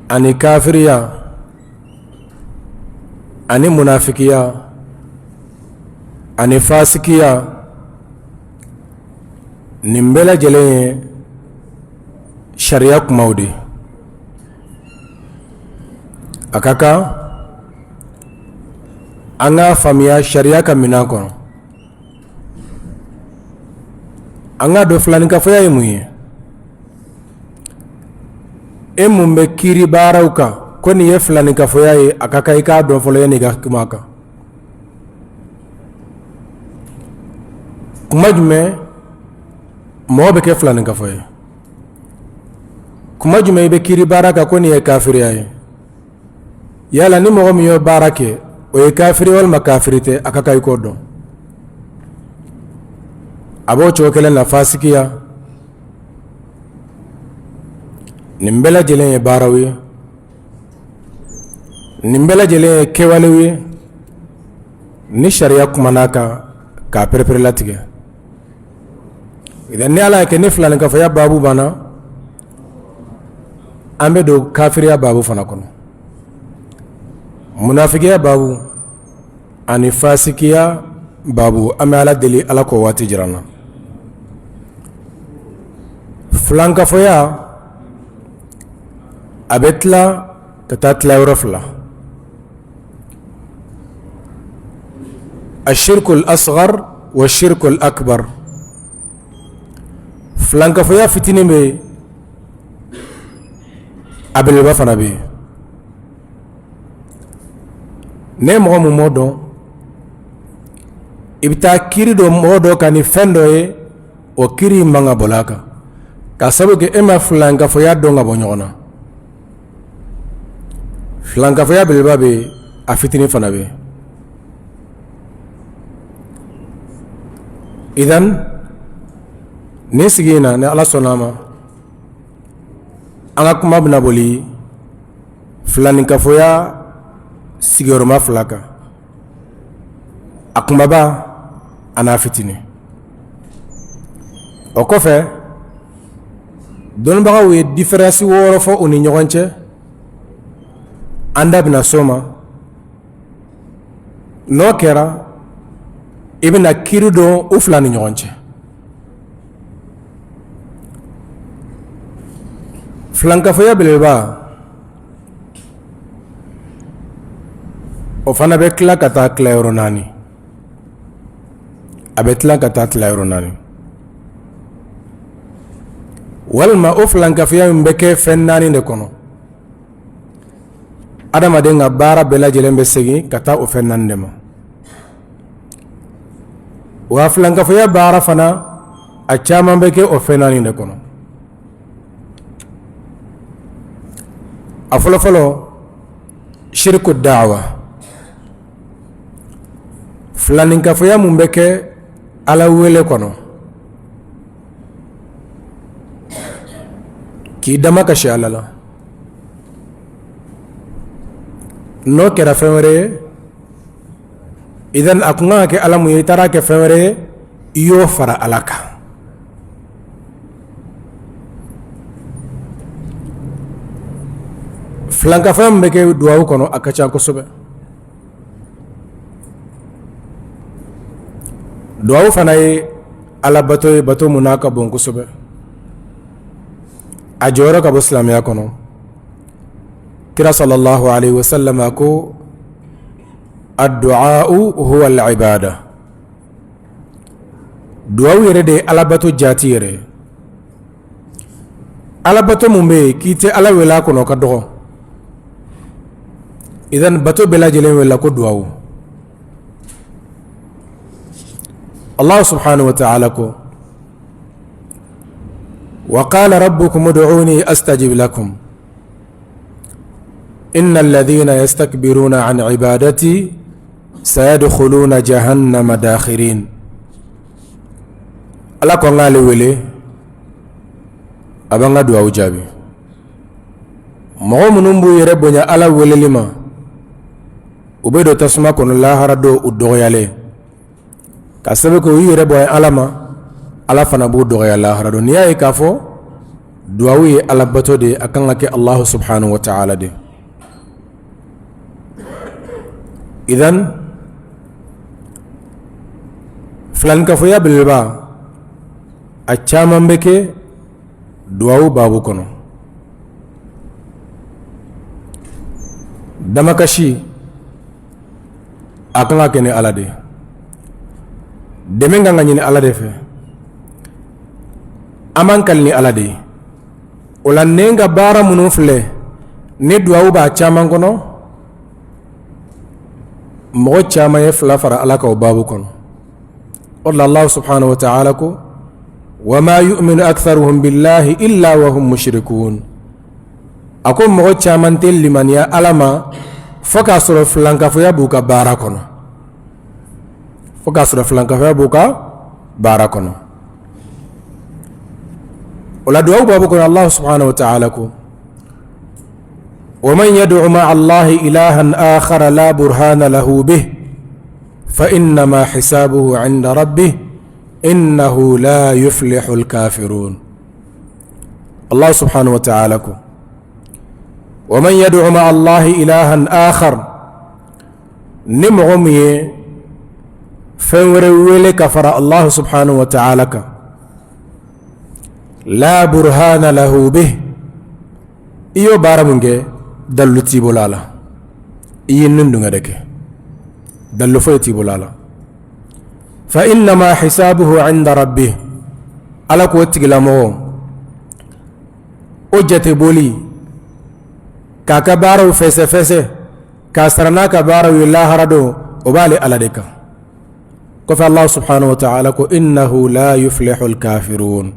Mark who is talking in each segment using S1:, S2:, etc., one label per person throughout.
S1: Ani kafiriya ani munafikiya ani fasikiya, nin bɛɛ lajɛlen ye sariya kumaw de ye. A ka kan an k'a faamuya sariya ka minɛn kɔnɔ. An k'a dɔn filaninkafoya ye mun ye. E mun bɛ kiiri baaraw kan ko nin ye filaninkafoya ye, a ka kan i k'a dɔn fɔlɔ yanni i ka kuma a kan. Kuma jumɛn mɔgɔ bɛ kɛ filaninkafo ye? Kuma jumɛn i bɛ kiiri baara kan ko nin ye kafiriya ye? Yala ni mɔgɔ min y'o baara kɛ, o ye kafiri walima kafiri tɛ? A ka kan i k'o dɔn. A b'o cogo kelen na fasikiya. Nin bɛɛ lajɛlen ye baaraw ye, nin bɛɛ lajɛlen ye kɛwalew ye ni sariya kumana a kan k'a pereperelatigɛ. Ni Ala y'a kɛ ni filaninkafoya baabu banna, an bɛ don kafiriya baabu fana kɔnɔ, munafikiya baabu ani fasikiya baabu. An bɛ Ala deli, Ala k'o waati jira an na. Filankafoya, a bɛ tila ka taa tilayɔrɔ fila: ashirkul asgar wa shirkul akbar. Filankafoya fitinin bɛ yen, a belebeleba fana bɛ yen. Ne mɔgɔ mun m'o dɔn, i bɛ taa kiiri don mɔgɔ dɔ kan ni fɛn dɔ ye, o kiiri in man ka boli a kan, ka sababu kɛ e ma filankafoya dɔn ka bɔ ɲɔgɔn na. Filankafoya belebeleba bɛ yen, a fitinin fana bɛ yen. Idan nin sigi in na, ni Ala sɔnna a ma, an ka kuma bɛna boli filaninkafoya sigiyɔrɔma fila kan, a kunbaba an'a fitinin. O kɔfɛ, dɔnnibagaw ye différence 6 fɔ u ni ɲɔgɔn cɛ. An da bɛna s'o ma. N'o kɛra, i bɛna kiiri don u fila ni ɲɔgɔn cɛ. Filankafoya belebeleba, o fana bɛ tila ka taa tilayɔrɔ naani. A bɛ tila ka taa tilayɔrɔ naani, walima o filankafoya in bɛ kɛ fɛn naani de kɔnɔ. Adamaden ka baara bɛɛ lajɛlen bɛ segin ka taa o fɛn naani de ma. Wa filankafoya baara fana, a caman bɛ kɛ o fɛn naani de kɔnɔ. A fɔlɔfɔlɔ, shiriku da'wa, filaninkafoya mun bɛ kɛ Ala wele kɔnɔ, k'i damakasi Ala la. N'o kɛra fɛn wɛrɛ ye, idan a kun kan ka kɛ Ala mun ye, i taara kɛ fɛn wɛrɛ ye, i y'o fara Ala kan. Filankafoya min bɛ kɛ dugawu kɔnɔ, a ka ca kosɛbɛ. Dugawu fana ye Ala bato ye, bato mun n'a ka bon kosɛbɛ, a jɔyɔrɔ ka bon silamɛya kɔnɔ. Kira sallallahu alaihi wasallam ko: addu'a huwa al-ibada. Dugawu yɛrɛ de ye Ala bato jaati yɛrɛ ye. Ala bato mun bɛ yen k'i tɛ Ala wele a kɔnɔ, ka dɔgɔ. Idan bato bɛɛ lajɛlen wele ko dugawu. Allah subhanahu wa ta'ala ko: wa qala rabbukum ud'uni astajib lakum inna alladhina yastakbiruna an ibadati sayadkhuluna jahannama dakhirin. Ala ko an k'ale wele, a b'an ka dugawu jaabi. Mɔgɔ minnu b'u yɛrɛ bonya Ala weleli ma, u bɛ don tasuma kɔnɔ lahara don u dɔgɔyalen, ka sababu kɛ u yɛrɛ bonya Ala ma. Ala fana b'u dɔgɔya lahara don. N'i y'a ye k'a fɔ Duwawu ye alabato de ye, a kan ka kɛ Allahu subhanahu wa ta'ala de. Idan filankafoya belebeleba, a caman bɛ kɛ duwawu baabu kɔnɔ. Damakasi, a kan ka kɛ ni Ala de ye. Dɛmɛ kan ka ɲini Ala de fɛ. An b'an kali ni Ala de ye. O la nɛn ka baara minnu filɛ ni duwawu b'a caman kɔnɔ, mɔgɔ caman ye fila fara Ala kan o baabu kɔnɔ. O de la Allah subhanahu wa ta'ala ko wa ma yu'minu aktharuhum billahi illa wa hum mushrikun. A ko mɔgɔ caman tɛ limaniya Ala ma fo k'a sɔrɔ filankafoya b'u ka baara kɔnɔ, fo k'a sɔrɔ filankafoya b'u ka baara kɔnɔ. O la duwawu baabu kɔnɔ, Allah subhanahu wa ta'ala ko wa man yad'u ma'a Allahi ilahan akhara la burhana lahu bih fa innama hisabuhu 'inda rabbih innahu la yuflihu al-kafirun. Allah subhanahu wa ta'ala ko wa man yad'u ma'a Allahi ilahan akhar, ni mɔgɔ min ye fɛn wɛrɛ wele ka fara Allah subhanahu wa ta'ala kan, la burhana lahu bih, i y'o baara min kɛ, dalilu t'i bolo a la, i ye nidungɔ de kɛ, dalilu foyi t'i bolo a la. Fa innama hisabuhu inda rabbih, Ala k'o tigilamɔgɔ o jatebɔli k'a ka baaraw fɛsɛfɛsɛ k'a sara n'a ka baaraw ye lahara don, o b'ale Ala de kan. Kɔfɛ Allah subhanahu wa ta'ala ko innahu la yuflihul kafirun.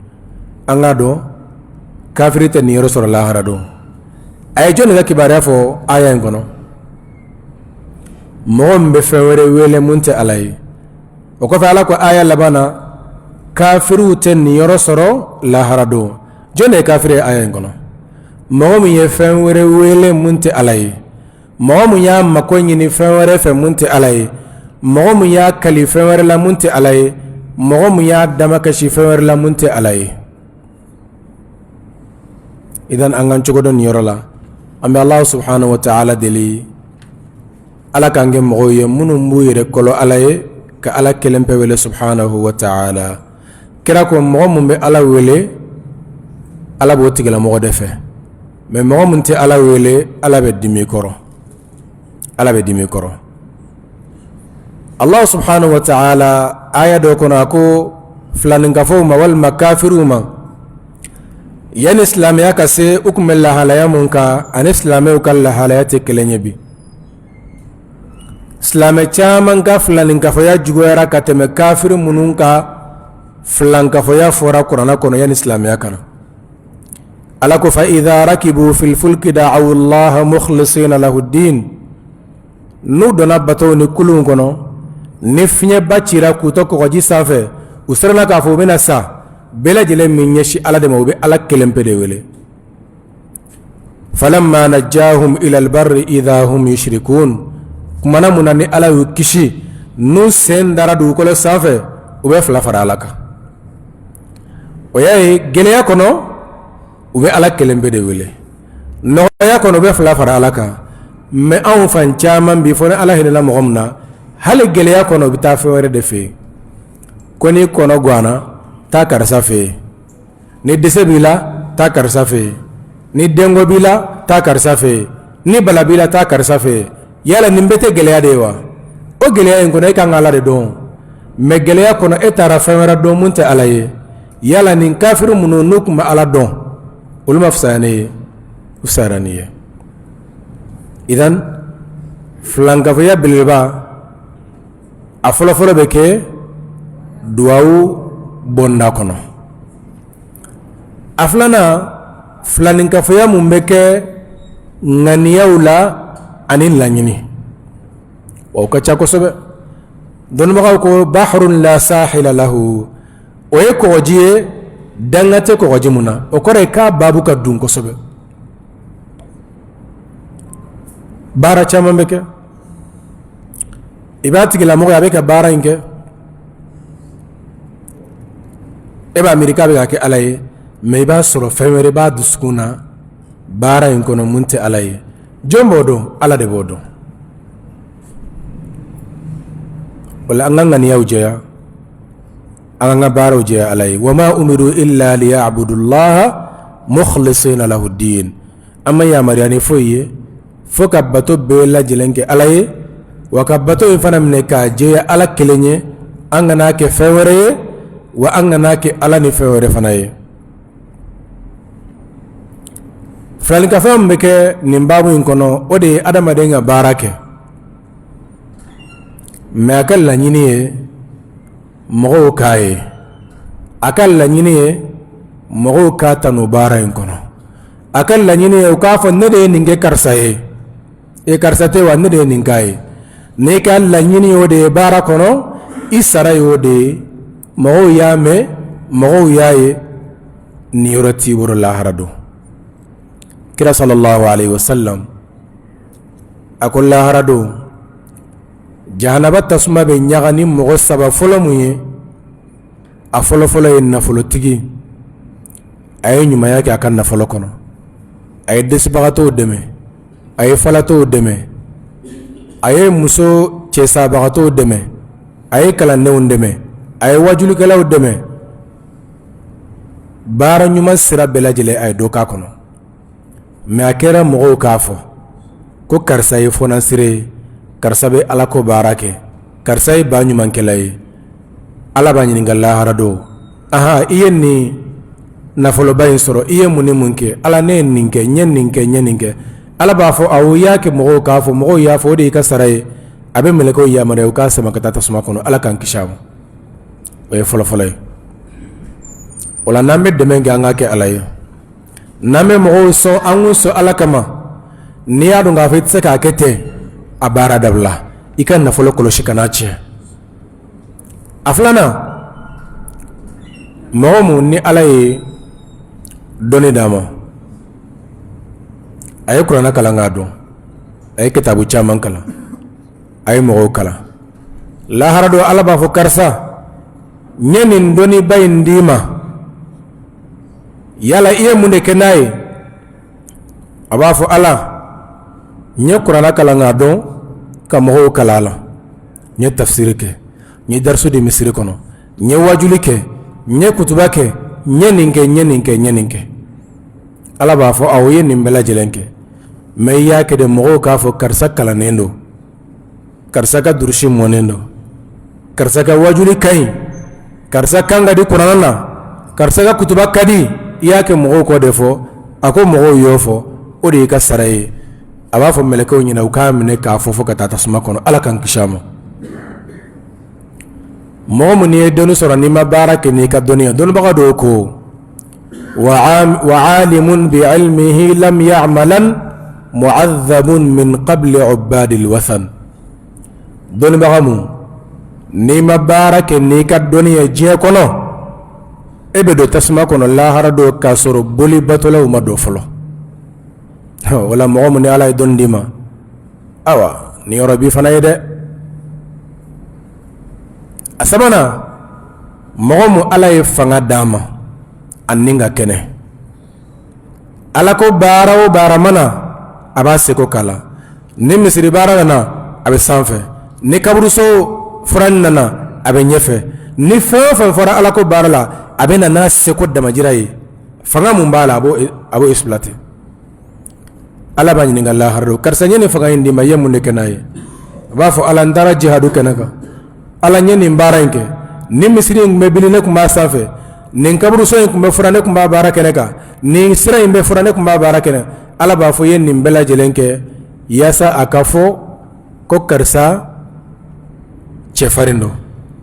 S1: An k'a dɔn kafiri tɛ niyɔrɔ sɔrɔ lahara don. A ye jɔnni ka kibaruya fɔ aya in kɔnɔ? Mɔgɔ min bɛ fɛn wɛrɛ wele mun tɛ Ala ye. O kɔfɛ Ala ko aya laban na, kafiriw tɛ niyɔrɔ sɔrɔ lahara don. Jɔn de ye kafiri ye aya in kɔnɔ? Mɔgɔ min ye fɛn wɛrɛ wele mun tɛ Ala ye, mɔgɔ min y'a mako ɲini fɛn wɛrɛ fɛ mun tɛ Ala ye, mɔgɔ min y'a kali fɛn wɛrɛ la mun tɛ Ala ye, mɔgɔ min y'a damakasi fɛn wɛrɛ la mun tɛ Ala ye. Idan an k'an cogo dɔn nin yɔrɔ la. An bɛ Ala subhanahu wa ta'ala deli, Ala k'an kɛ mɔgɔw ye minnu b'u yɛrɛ kolo Ala ye, ka Ala kelen pe wele subhanahu wa ta'ala. Kira ko mɔgɔ min bɛ Ala wele, Ala b'o tigilamɔgɔ de fɛ, mais mɔgɔ min tɛ Ala wele, Ala bɛ dimi kɔrɔ, Ala bɛ dimi kɔrɔ. Allah subhanahu wa ta'ala aya dɔ kɔnɔ, a ko filaninkafow ma walima kafiriw ma, yanni silamɛya ka se, u tun bɛ lahalaya mun kan ani silamɛw ka lahalaya tɛ kelen ye bi. Silamɛ caman ka filaninkafoya juguyara ka tɛmɛ kafiri minnu ka filankafoya fɔra kuranɛ kɔnɔ yanni silamɛya ka na. Ala ko fa idha rakibu fil fulki da'aw allaha mukhlisina lahu ddin. N'u donna batow ni kulunw kɔnɔ, ni fiɲɛba cira k'u to kɔgɔji sanfɛ, u siranna k'a fɔ u bɛna sa, bɛɛ lajɛlen min ɲɛsin Ala de ma, u bɛ Ala kelen pe de wele. Falamma najjahum ila albarri idha hum yushrikun. Kumana mun na ni Ala y'u kisi, n'u sen dara dugukolo sanfɛ, u bɛ fila fara Ala kan. O y'a ye gɛlɛya kɔnɔ, u bɛ Ala kelen pe de wele, nɔgɔya kɔnɔ, u bɛ fila fara Ala kan. Mais anw fan caman bi, fo ni Ala hinɛna mɔgɔ min na, hali gɛlɛya kɔnɔ, u bɛ taa fɛn wɛrɛ de fɛ yen. Ko n'i kɔnɔ ganna, taa karisa fɛ yen. Ni dɛsɛ b'i la, taa karisa fɛ yen. Ni denko b'i la, taa karisa fɛ yen. Ni bala b'i la, taa karisa fɛ yen. Yala nin bɛɛ tɛ gɛlɛya de ye wa? O gɛlɛya in kɔnɔ, e kan ka Ala de dɔn, mais gɛlɛya kɔnɔ, e taara fɛn wɛrɛ dɔn mun tɛ Ala ye. Yala nin kafiri minnu n'u tun bɛ Ala dɔn, olu ma fisaya ne ye? U fisayara n'i ye. Idan filankafoya belebeleba, a fɔlɔfɔlɔ bɛ kɛ duwawu bonda kɔnɔ. A filanan, filaninkafoya mun bɛ kɛ ŋaniyaw la ani laɲini, o ka ca kosɛbɛ. Dɔnnibagaw ko bahrun la sahila lahu, o ye kɔgɔji ye, danga tɛ kɔgɔji mun na. O kɔrɔ ye k'a baabu ka dun kosɛbɛ. Baara caman bɛ kɛ, i b'a tigilamɔgɔ ye a bɛ ka baara in kɛ, e b'a miiri k'a bɛ ka kɛ Ala ye. Mais i b'a sɔrɔ fɛn wɛrɛ b'a dusukun na baara in kɔnɔ mun tɛ Ala ye. Jɔn b'o dɔn? Ala de b'o dɔn. O la an ka ŋaniyaw jɛya, an ka baaraw jɛya Ala ye. Wa ma umiru illa liya'budullaha mukhlisina lahu ddin. An ma yamaruya ni foyi ye fo ka bato bɛɛ lajɛlen kɛ Ala ye, wa ka bato in fana minɛ k'a jɛya Ala kelen ye, an kan'a kɛ fɛn wɛrɛ ye, wa an kan'a kɛ Ala ni fɛn wɛrɛ fana ye. Filaninkafoya min bɛ kɛ nin baabu in kɔnɔ, o de ye adamaden ka baara kɛ, mais a ka laɲini ye mɔgɔw k'a ye, a ka laɲini ye mɔgɔw k'a tanu baara in kɔnɔ, a ka laɲini ye u k'a fɔ ne de ye nin kɛ karisa ye, e karisa tɛ wa, ne de ye nin k'a ye. N'i ka laɲini o de ye baara kɔnɔ, i sara ye o de ye. Mɔgɔw y'a mɛn, mɔgɔw y'a ye, niyɔrɔ t'i bolo lahara don. Kira sallallahu alaihi wasallam a ko lahara don, jahanaba tasuma bɛ ɲaga ni mɔgɔ saba fɔlɔ mun ye. A fɔlɔfɔlɔ ye nafolotigi, a ye ɲumanya kɛ a ka nafolo kɔnɔ, a ye dɛsɛbagatɔw dɛmɛ, a ye falatɔw dɛmɛ, a ye muso cɛsabagatɔw dɛmɛ, a ye kalandenw dɛmɛ, a ye wajulikɛlaw dɛmɛ, baara ɲuman sira bɛɛ lajɛlen a ye dɔ k'a kɔnɔ. Mais a kɛra mɔgɔw k'a fɔ ko karisa ye fɔnansire ye, karisa bɛ ala ko baara kɛ, karisa ye ba ɲumankɛla ye. Ala b'a ɲininka lahara don, ahan, i ye nin nafoloba in sɔrɔ, i ye mun ni mun kɛ? Ala, ne ye nin kɛ, n ye nin kɛ, n ye nin kɛ. Ala b'a fɔ awɔ, i y'a kɛ mɔgɔw k'a fɔ, mɔgɔw y'a fɔ, o de y'i ka sara ye. A bɛ mɛlɛkɛw yamaruya u k'a sama ka taa tasuma kɔnɔ. Ala k'an kisi a ma. O ye fɔlɔfɔlɔ ye. O la n'an bɛ dɛmɛ kɛ, an k'a kɛ Ala ye. N'an bɛ mɔgɔw sɔn, an k'u sɔn Ala kama. N'i y'a dɔn k'a fɔ i tɛ se k'a kɛ ten, a baara dabila, i ka nafolo kɔlɔsi kan'a tiɲɛ. A filanan, mɔgɔ mun ni Ala ye dɔnni d'a ma, a ye kuranɛ kalan k'a dɔn, a ye kitabu caman kalan, a ye mɔgɔw kalan, lahara don Ala b'a fɔ karisa, n ye nin dɔnniba in d'i ma, yala i ye mun de kɛ n'a ye? A b'a fɔ Ala, n ye kuranɛ kalan k'a dɔn, ka mɔgɔw kalan a la, n ye tafsiri kɛ, n ye darisu di misiri kɔnɔ, n ye wajuli kɛ, n ye kutuba kɛ, n ye nin kɛ, n ye nin kɛ, n ye nin kɛ. Ala b'a fɔ awɔ, i ye nin bɛɛ lajɛlen kɛ, mais i y'a kɛ de mɔgɔw k'a fɔ karisa kalannen don, karisa ka durusi mɔnen don, karisa ka wajuli ka ɲi, karisa kan ka di kuranɛ na, karisa ka kutuba ka di. I y'a kɛ mɔgɔw k'o de fɔ. A ko mɔgɔw y'o fɔ, o de y'i ka sara ye. A b'a fɔ mɛlɛkɛw ɲɛna u k'a minɛ k'a fɔ fo ka taa tasuma kɔnɔ. Ala k'an kisi a ma. Mɔgɔ min ye dɔnni sɔrɔ n'i ma baara kɛ n'i ka dɔnni ye, dɔnnibaga dɔw ko wa alimun bi ilmihi lam ya'malan mu'adhabun min qabli ubadil wathan. Dɔnnibaga mun n'i ma baara kɛ n'i ka dɔnni ye diɲɛ kɔnɔ, e bɛ don tasuma kɔnɔ lahara don k'a sɔrɔ boli batolaw ma don fɔlɔ. Wala mɔgɔ min ni Ala ye dɔnni d'i ma, ayiwa, niyɔrɔ b'i fana ye dɛ. A sabanan, mɔgɔ min Ala ye fanga d'a ma, a ni ka kɛnɛ, Ala ko baara o baara mana, a b'a seko k'a la. Ni misiri baara nana, a bɛ sanfɛ. Ni kaburuso furan nana, a bɛ ɲɛfɛ. Ni fɛn o fɛn fɔra Ala ko baara la, a bɛ na n'a seko damajira ye. Fanga mun b'a la, a b'o exploiter. Ala b'a ɲininka lahara don, karisa, n ye nin fanga in d'i ma, i ye mun de kɛ n'a ye? A b'a fɔ Ala, n taara jihadu kɛnɛ kan. Ala, n ye nin baara in kɛ. Nin misiri in tun bɛ bili, ne tun b'a sanfɛ. Nin kaburuso in tun bɛ furan, ne tun b'a baara kɛnɛ kan. Nin sira in bɛ furan, ne tun b'a baara kɛnɛ. Ala b'a fɔ i ye nin bɛɛ lajɛlen kɛ yaasa a ka fɔ ko karisa cɛfarin don,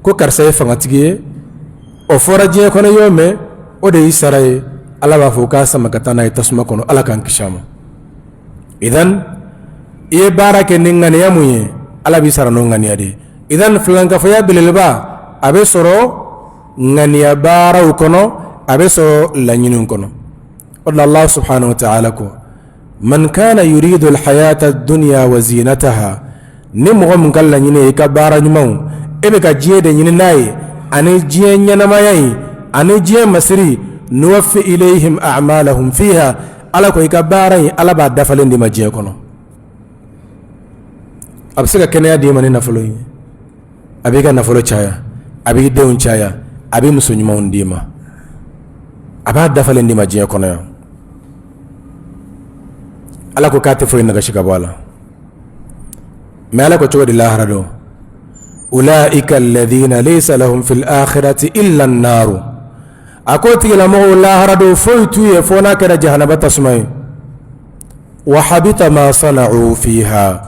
S1: ko karisa ye fangatigi ye. O fɔra diɲɛ kɔnɔ yɔrɔ mɛn, o de y'i sara ye. Ala b'a fɔ u k'a sama ka taa n'a ye tasuma kɔnɔ. Ala k'an kisi a ma. Idan i ye baara kɛ ni ŋaniya mun ye, Ala b'i sara n'o ŋaniya de ye. Idan filankafoya belebeleba a bɛ sɔrɔ ŋaniya baaraw kɔnɔ, a bɛ sɔrɔ laɲiniw kɔnɔ. O de la Allah subhanahu wa ta'ala ko man kana yuridu alhayata ad-dunya wa zinataha, ni mɔgɔ min ka laɲini ye i ka baara ɲumanw, e bɛ ka diɲɛ de ɲini n'a ye, ani diɲɛ ɲɛnamaya in, ani diɲɛ masiri, nuwaffi ilayhim a'malahum fiha. Ala ko i ka baara in, Ala b'a dafalen d'i ma diɲɛ kɔnɔ. A bɛ se ka kɛnɛya d'i ma ni nafolo ye, a b'i ka nafolo caya, a b'i denw caya, a bɛ muso ɲumanw d'i ma, a b'a dafalen d'i ma diɲɛ kɔnɔ yan. Ala ko k'a tɛ foyi nagasi ka bɔ a la. Mais Ala ko cogo di lahara don? Ulaika alladhina laysa lahum fil akhirati illa an-nar. A ko tigilamɔgɔw lahara don foyi t'u ye fo n'a kɛra jahanaba tasuma ye. Wa habita ma sana'u fiha,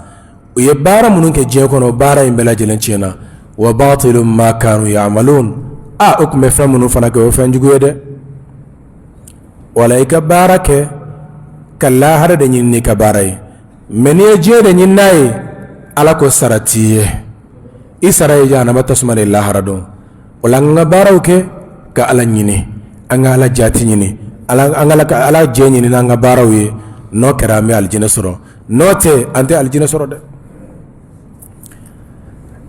S1: u ye baara minnu kɛ diɲɛ kɔnɔ, baara in bɛɛ lajɛlen tiɲɛna. Wa batilun ma kanu ya'malun. A o tun bɛ fɛn minnu fana kɛ, o ye fɛn jugu ye dɛ. Wala i ka baara kɛ ka lahara de ɲini n'i ka baara ye, mais n'i ye diɲɛ de ɲini n'a ye, Ala ko sara t'i ye, i sara ye jahanama tasuma de lahara don. O la an ka baaraw kɛ ka Ala ɲini, an ka Ala jati ɲini, an ka Ala jɛ ɲini n'an ka baaraw ye. N'o kɛra, an bɛ alijinɛ sɔrɔ. N'o tɛ, an tɛ alijinɛ sɔrɔ dɛ.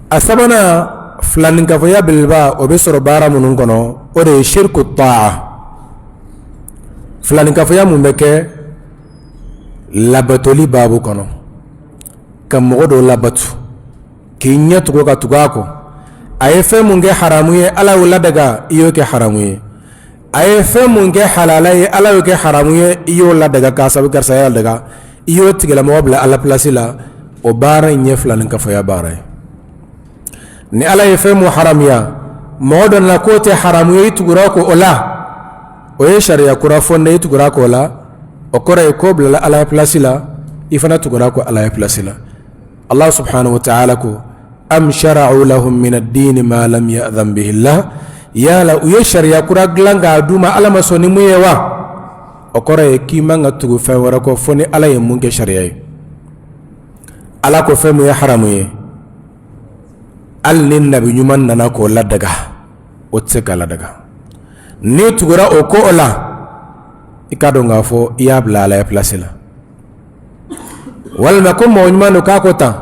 S1: A sabanan, filaninkafoya belebeleba, o bɛ sɔrɔ baara minnu kɔnɔ, o de ye shirku taa, filaninkafoya mun bɛ kɛ labatoli baabu kɔnɔ, ka mɔgɔ dɔ labatu k'i ɲɛ tugu ka tugu a kɔ. A ye fɛn mun kɛ haramu ye, Ala y'o ladaga, i y'o kɛ haramu ye. A ye fɛn mun kɛ halala ye, Ala y'o kɛ haramu ye, i y'o ladaga k'a sabu karisa y'a daga, i y'o tigilamɔgɔ bila Ala pilasi la. O baara in ye filaninkafoya baara ye. Ni Ala ye fɛn mun haramuya, mɔgɔ dɔ nana k'o tɛ haramu ye, i tugura kɔ o la, o ye sariya kura fɔ ne, i tugura kɔ o la, o kɔrɔ ye k'o bilala Ala ya pilasi la, i fana tugura kɔ Ala ya pilasi la. Allah subhanahu wa ta'ala ko am shara'u lahum min ad-din ma lam ya'dhan bihi Allah. Yala u ye sariya kura dilan k'a d'u ma, Ala ma sɔn ni mun ye wa? O kɔrɔ ye k'i man ka tugu fɛn wɛrɛ kɔ fo ni Ala ye mun kɛ sariya ye. Ala ko fɛn mun ye haramu ye, hali ni nabi ɲuman nana k'o ladaga, o tɛ se k'a ladaga. N'i tugura o ko o la, i k'a dɔn k'a fɔ i y'a bila Ala ya pilasi la. Walima ko mɔgɔ ɲuman don k'a ko tan,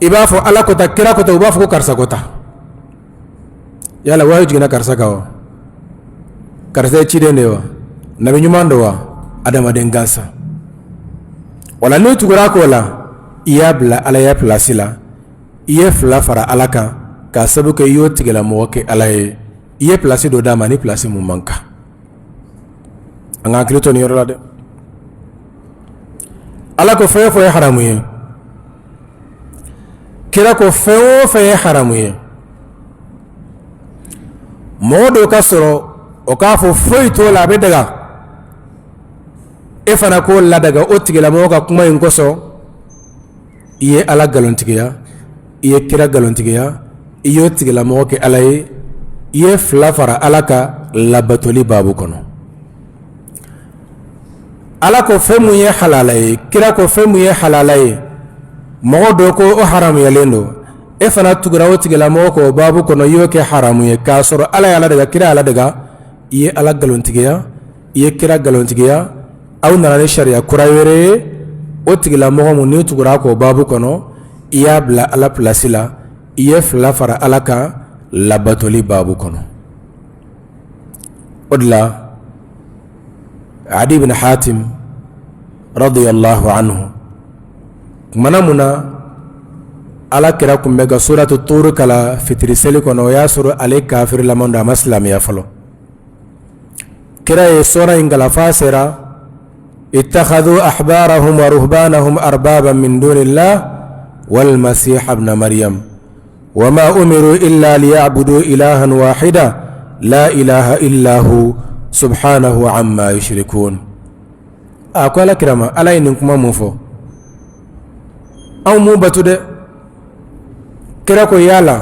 S1: i b'a fɔ Ala ko tan, kira ko tan, u b'a fɔ ko karisa ko tan. Yala wahayu jiginna karisa kan wa? Karisa ye ciden de ye wa? Nabi ɲuman don wa? Adamaden gansan. Wala n'i tugura k'o la, i y'a bila Ala ya pilasi la, i ye fila fara Ala kan k'a sabu kɛ i y'o tigilamɔgɔ kɛ Ala ye. I ye pilasi dɔ d'a ma ni pilasi mun man kan. An ka hakili to nin yɔrɔ la dɛ. Ala ko fɛn o fɛn ye haramu ye, kira ko fɛn o fɛn ye haramu ye, mɔgɔ dɔw ka sɔrɔ o k'a fɔ foyi t'o la, a bɛ daga, e fana k'o ladaga o tigilamɔgɔ ka kuma in kosɔn, i ye Ala nkalontigiya, i ye kira nkalontigiya, i y'o tigilamɔgɔ kɛ Ala ye, i ye fila fara Ala kan labatoli baabu kɔnɔ. Ala ko fɛn mun ye halala ye, kira ko fɛn mun ye halala ye, mɔgɔ dɔ ko o haramuyalen don, e fana tugura o tigilamɔgɔ kɔ o baabu kɔnɔ, i y'o kɛ haramu ye k'a sɔrɔ Ala y'a ladaga, kira y'a ladaga, i ye Ala nkalontigiya, i ye kira nkalontigiya. Aw nana ni sariya kura wɛrɛ ye, o tigilamɔgɔ mun n'i tugura a kɔ o baabu kɔnɔ, i y'a bila Ala pilasi la, i ye fila fara Ala kan labatoli baabu kɔnɔ. O de la Adi bin Hatim radiyallahu anhu, kumana mun na Ala kira tun bɛ ka suratu Turu kalan fitiri seli kɔnɔ, o y'a sɔrɔ ale kafirilama don, a ma silamɛya fɔlɔ. Kira ye sura in kalan f'a sera ittakhadhu ahbarahum wa ruhbanahum arbaban min dunillah wal masih ibn maryam wa ma umiru illa liya'budu ilahan wahida la ilaha illa hu subhanahu amma yushrikun. A ko Ala kira ma, Ala ye nin kuma mun fɔ, anw m'u bato dɛ. Kira ko yala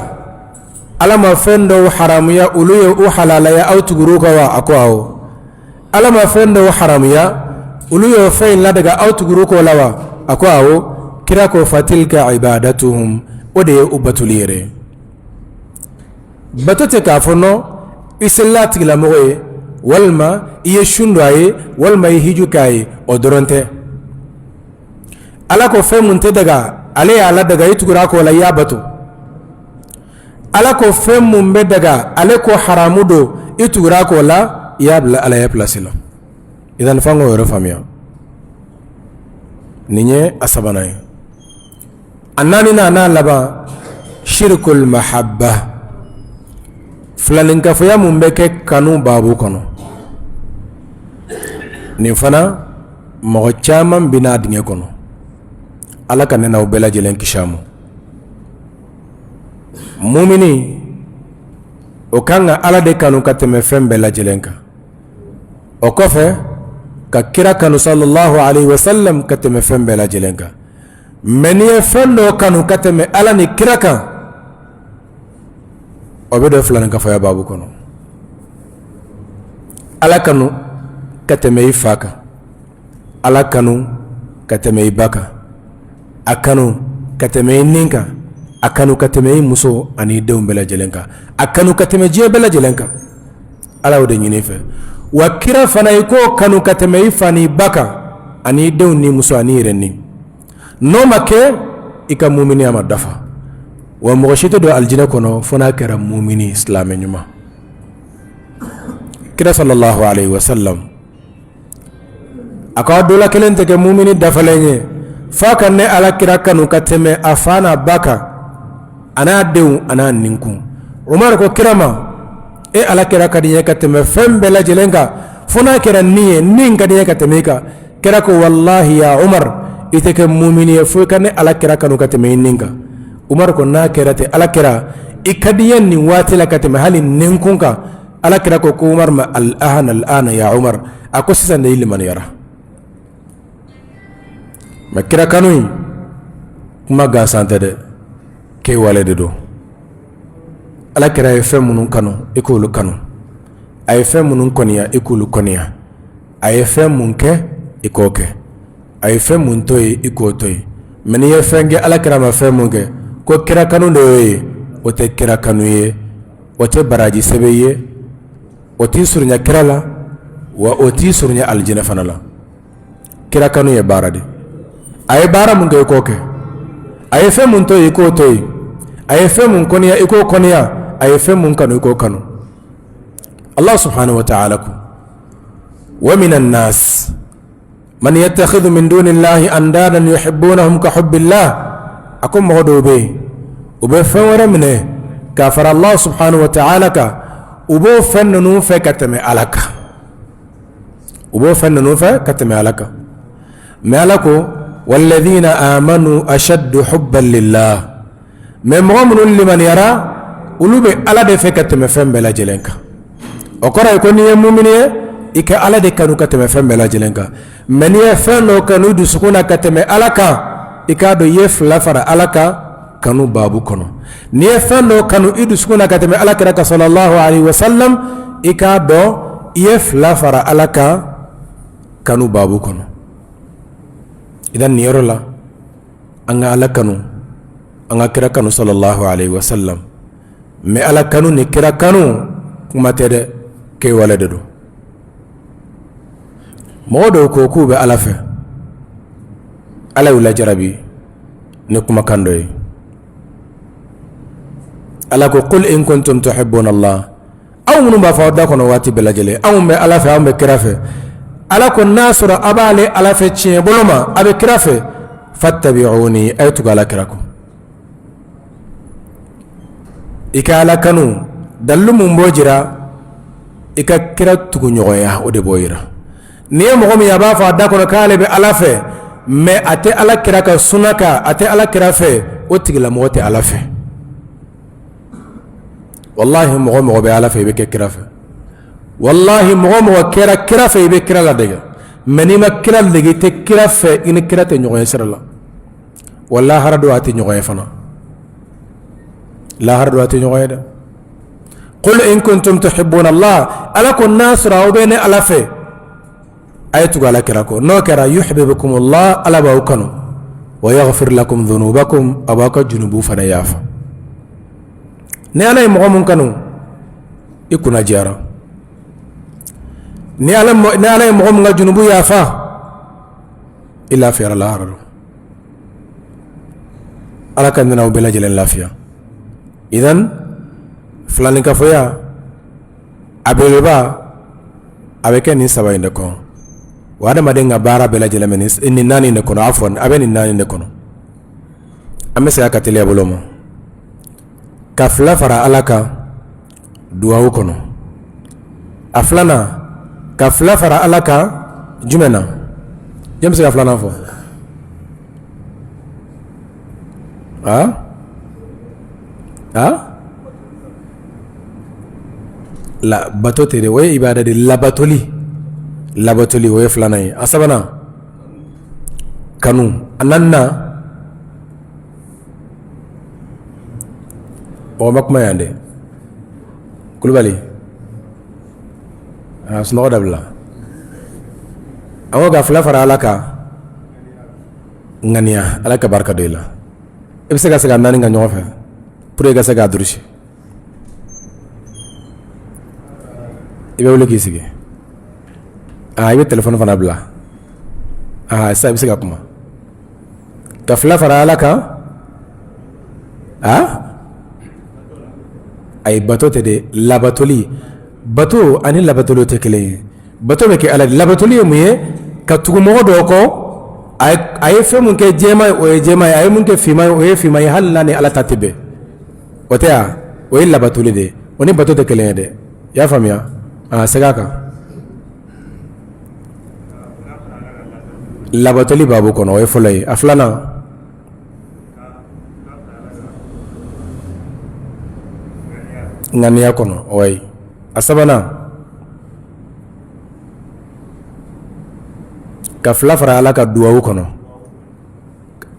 S1: Ala ma fɛn dɔw haramuya, olu ye u halalaya, aw tugur'u kɔ wa? A ko awɔ. Ala ma fɛn dɔw haramuya, olu y'o fɛn in ladaga, aw tugur'u kɔ la wa? A ko awɔ. Kira ko fatilka ibadatuhum, o de ye u batoli yɛrɛ ye. Bato tɛ k'a fɔ nɔ i selila a tigilamɔgɔ ye, walima i ye sun don a ye, walima i ye hiju k'a ye, o dɔrɔn tɛ. Ala ko fɛn mun tɛ daga, ale y'a ladaga, i tugura a kɔ la, i y'a bato. Ala ko fɛn mun bɛ daga, ale ko haramu don, i tugura a kɔ la, i y'a bila Ala ya place la. Idan f'an k'o yɔrɔ faamuya. Nin ye a sabanan ye. A naaninan n'a laban, shirikul mahabba, filaninkafoya mun bɛ kɛ kanu baabu kɔnɔ. Nin fana mɔgɔ caman binna a dingɛ kɔnɔ. Ala ka ne n'aw bɛɛ lajɛlen kisi a ma. Mumini o kan ka Ala de kanu ka tɛmɛ fɛn bɛɛ lajɛlen kan. O kɔfɛ ka kira kanu sallallahu alaihi wasallam ka tɛmɛ fɛn bɛɛ lajɛlen kan. Mɛ n'i ye fɛn dɔ kanu ka tɛmɛ Ala ni kira kan, o bɛ don filaninkafoya baabu kɔnɔ. Ala kanu ka tɛmɛ i fa kan, Ala kanu ka tɛmɛ i ba kan, a kanu ka tɛmɛ i ni kan, a kanu ka tɛmɛ i muso ani i denw bɛɛ lajɛlen kan, a kanu ka tɛmɛ diɲɛ bɛɛ lajɛlen kan. Ala y'o de ɲini i fɛ. Wa kira fana, i k'o kanu ka tɛmɛ i fa ni ba kan ani i denw ni muso ani yɛrɛ ni. N'o ma kɛ, i ka muminiya ma dafa. Wa mɔgɔ si tɛ don alijinɛ kɔnɔ fo n'a kɛra mumini silamɛ ɲuman. Kira sallallahu alaihi wasallam a ko aw dɔ la kelen tɛ kɛ mumini dafalen ye f'a ka ne Ala kira kanu ka tɛmɛ a fa n'a ba kan a n'a denw a n'a ninkun. Umaru ko kira ma, e Ala kira ka di n ye ka tɛmɛ fɛn bɛɛ lajɛlen kan, fo n'a kɛra ni ye, ni ka di n ye ka tɛmɛ i kan. Kira ko, walahi ya Umaru, i tɛ kɛ mumini ye fo i ka ne Ala kira kanu ka tɛmɛ i ni kan. Umaru ko, n'a kɛra ten, Ala kira, i ka di n ye nin waati la ka tɛmɛ hali ninkun kan. Ala kira ko ko Umaru ma, al'ana al'ana ya Umaru, a ko sisan de i limaniyara. Mɛ kira kanu in kuma gansan tɛ dɛ, kɛwale de don. Ala kira ye fɛn minnu kanu, i k'olu kanu. A ye fɛn minnu kɔniya, i k'olu kɔniya. A ye fɛn mun kɛ, i k'o kɛ. A ye fɛn mun to yen, i k'o to yen. Mɛ n'i ye fɛn kɛ Ala kira ma fɛn mun kɛ, ko kira kanu de y'o ye, o tɛ kira kanu ye, o tɛ baraji sɛbɛn ye, o t'i surunya kira la, wa o t'i surunya alijinɛ fana la. Kira kanu ye baara de. A ye baara mun kɛ, i k'o kɛ. A ye fɛn mun to yen, i k'o to yen. A ye fɛn mun kɔniya, i k'o kɔniya. A ye fɛn mun kanu, i k'o kanu. Allah subhanahu wa ta'ala ko, wa minan nas man yattakhidhu min dunillahi andadan yuhibbunahum ka hubbillah. A ko mɔgɔ dɔw bɛ yen, u bɛ fɛn wɛrɛ minɛ k'a fara Allah subhanahu wa ta'ala kan, u b'o fɛn ninnu fɛ ka tɛmɛ Ala kan, u b'o fɛn ninnu fɛ ka tɛmɛ Ala kan. Mɛ Ala ko, walladhina amanu ashaddu hubban lillah. Mɛ mɔgɔ minnu limaniyara, olu bɛ Ala de fɛ ka tɛmɛ fɛn bɛɛ lajɛlen kan. O kɔrɔ ye ko n'i ye mumini ye, i ka Ala de kanu ka tɛmɛ fɛn bɛɛ lajɛlen kan. Mɛ n'i ye fɛn dɔ kanu dusukun na ka tɛmɛ Ala kan, i k'a dɔn i ye fila fara Ala kan kanu baabu kɔnɔ. N'i ye fɛn dɔ kanu i dusukun na ka tɛmɛ Ala kira kan sallallahu alaihi wasallam, i k'a dɔn i ye fila fara Ala kan kanu baabu kɔnɔ. Idan nin yɔrɔ la, an ka Ala kanu, an ka kira kanu sallallahu alaihi wasallam. Mɛ Ala kanu ni kira kanu kuma tɛ dɛ, kɛwale de don. Mɔgɔ dɔw ko k'u bɛ Ala fɛ, Ala y'u lajarabi ni kumakan dɔ ye. Ala ko, qul in kuntum tuhibbuna Allah. Aw minnu b'a fɔ aw da kɔnɔ waati bɛɛ lajɛlen, anw bɛ Ala fɛ, anw bɛ kira fɛ. Ala ko, n'a sɔrɔ a b'ale Ala fɛ tiɲɛ bolo ma, a bɛ kira fɛ, fattabi'uni, a ye tugu Ala kira kɔ. I ka Ala kanu dalilu mun b'o jira? I ka kira tuguɲɔgɔnya, o de b'o jira. N'i ye mɔgɔ min ye a b'a fɔ a da kɔnɔ k'ale bɛ Ala fɛ, mɛ a tɛ Ala kira ka suna kan, a tɛ Ala kira fɛ, o tigilamɔgɔ tɛ Ala fɛ. Walahi, mɔgɔ mɔgɔ bɛ Ala fɛ, i bɛ kɛ kira fɛ. Walahi, mɔgɔ mɔgɔ kɛra kira fɛ, i bɛ kira ladege. Mɛ n'i ma kira ladege, i tɛ kira fɛ, i ni kira tɛ ɲɔgɔn ye sira la. Wa lahara don, a tɛ ɲɔgɔn ye fana. Lahara don, a tɛ ɲɔgɔn ye dɛ. Qul in kuntum tuhibbuna Allah. Ala ko, n'a sɔrɔ aw bɛ ne Ala fɛ, a ye tugu Ala kira kɔ. N'o kɛra, yuhibbukumullah, Ala b'aw kanu, wa yaghfir lakum dhunubakum, a b'aw ka junubu fana yafa. Ni Ala ye mɔgɔ mun kanu, i kunna diyara. Ni Ala ye mɔgɔ mun ka junubu yafa, i lafiyara lahara don. Ala ka ne n'aw bɛɛ lajɛlen lafiya. Idan filaninkafoya a belebeleba. A bɛ kɛ nin saba in de kɔnɔ. Wa adamaden ka baara bɛɛ lajɛlen bɛ nin naani de kɔnɔ, a fɔ a bɛ nin naani de kɔnɔ. An bɛ segin a ka teliya bolo ma, ka fila fara Ala kan duwawu kɔnɔ. A filanan, ka fila fara Ala kan jumɛn na? Jɔn bɛ se ka filanan fɔ? A a la bato tɛ dɛ, o ye ibada de, labatoli. Labatoli, o ye filanan ye. A sabanan, kanu. A naaninan, o ma kuma yan dɛ. Kulubali, a sunɔgɔ dabila. An ko ka fila fara Ala kan ŋaniya. Ala ka barika don i la. I bɛ se ka segin a naani kan ɲɔgɔn fɛ pour que i ka se k'a durusi. I bɛ wuli k'i sigi. Aa, i bɛ téléphone fana bila. Aa, sisan i bɛ se ka kuma. Ka fila fara Ala kan, a ayi, bato tɛ dɛ, labatoli. Bato ani labatoli tɛ kelen ye. Bato bɛ kɛ Ala de. Labatoli ye mun ye? Ka tugu mɔgɔ dɔw kɔ. A ye fɛn mun kɛ jɛman ye, o ye jɛman ye. A ye mun kɛ finman ye, o ye finman ye, hali n'a ni Ala ta tɛ bɛn. O tɛ wa? O ye labatoli de ye. O ni bato tɛ kelen ye dɛ. I y'a faamuya? A segin a kan. Labatoli babu kɔnɔ, o ye fɔlɔ ye. A filanan, ŋaniya kɔnɔ, o ye. A sabanan, ka fila fara Ala ka duwawu kɔnɔ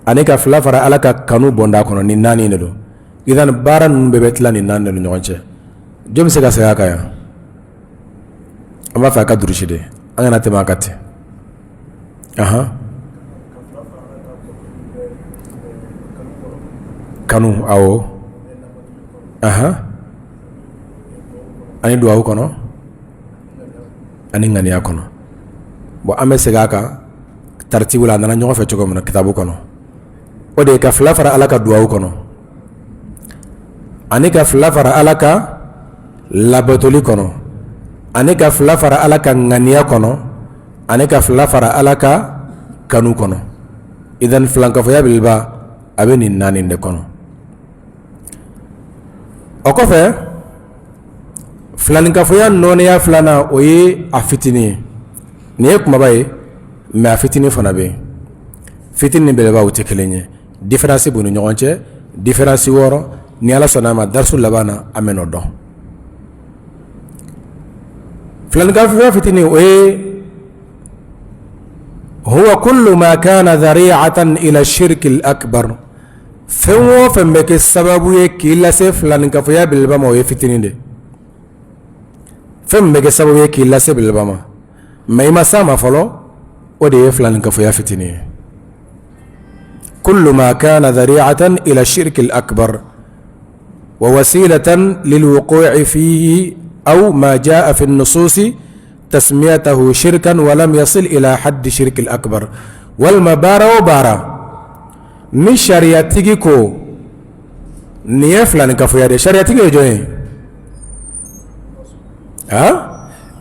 S1: ani ka fila fara Ala ka kanu bɔnda kɔnɔ. Nin naani de don. Idan baara ninnu bɛɛ bɛ tila nin naani de ni ɲɔgɔn cɛ. Jɔn bɛ se ka segin a kan yan? An b'a fɛ a ka durusi de, an kana tɛmɛ a kan ten. Ahan, kanu, awɔ, ahan, ani duwawu kɔnɔ ani ŋaniya kɔnɔ. Bon, an bɛ segin a kan taritibu la, a nana ɲɔgɔn fɛ cogo min na kitabu kɔnɔ. O de ye ka fila fara Ala ka duwawu kɔnɔ ani ka fila fara Ala ka labatoli kɔnɔ ani ka fila fara Ala ka ŋaniya kɔnɔ ani ka fila fara Ala ka kanu kɔnɔ. Idan filankafoya belebeleba, a bɛ nin naani de kɔnɔ. O kɔfɛ, filankafoya nɔnɛya filanan, o ye a fitinin ye. Nin ye kumaba ye, mais a fitinin fana bɛ yen. Fitinin ni belebeleba, o tɛ kelen ye. Différence b'u ni ɲɔgɔn cɛ, différence 6. Ni Ala sɔnna a ma, darisu laban na, an bɛ n'o dɔn. Filankafoya fitinin, o ye huwa kullu ma kana dhari'atan ila shirki al-akbar. Fɛn o fɛn bɛ kɛ sababu ye k'i lase filankafoya belebeleba ma, o ye fitinin de. Fɛn min bɛ kɛ sababu ye k'i lase belebeleba ma, mais i ma s'a ma fɔlɔ, o de ye filankafoya fitinin ye. Kullu ma kana dhari'atan ila shirki al-akbar wa wasilatan lilwuqu'i fihi aw ma jaa fi an-nusus tasmiyatahu shirkan wa lam yasil ila haddi shirki al-akbar. Walima baara o baara ni sariyatigi ko nin ye filankafoya de. Sariyatigi ye jɔn ye?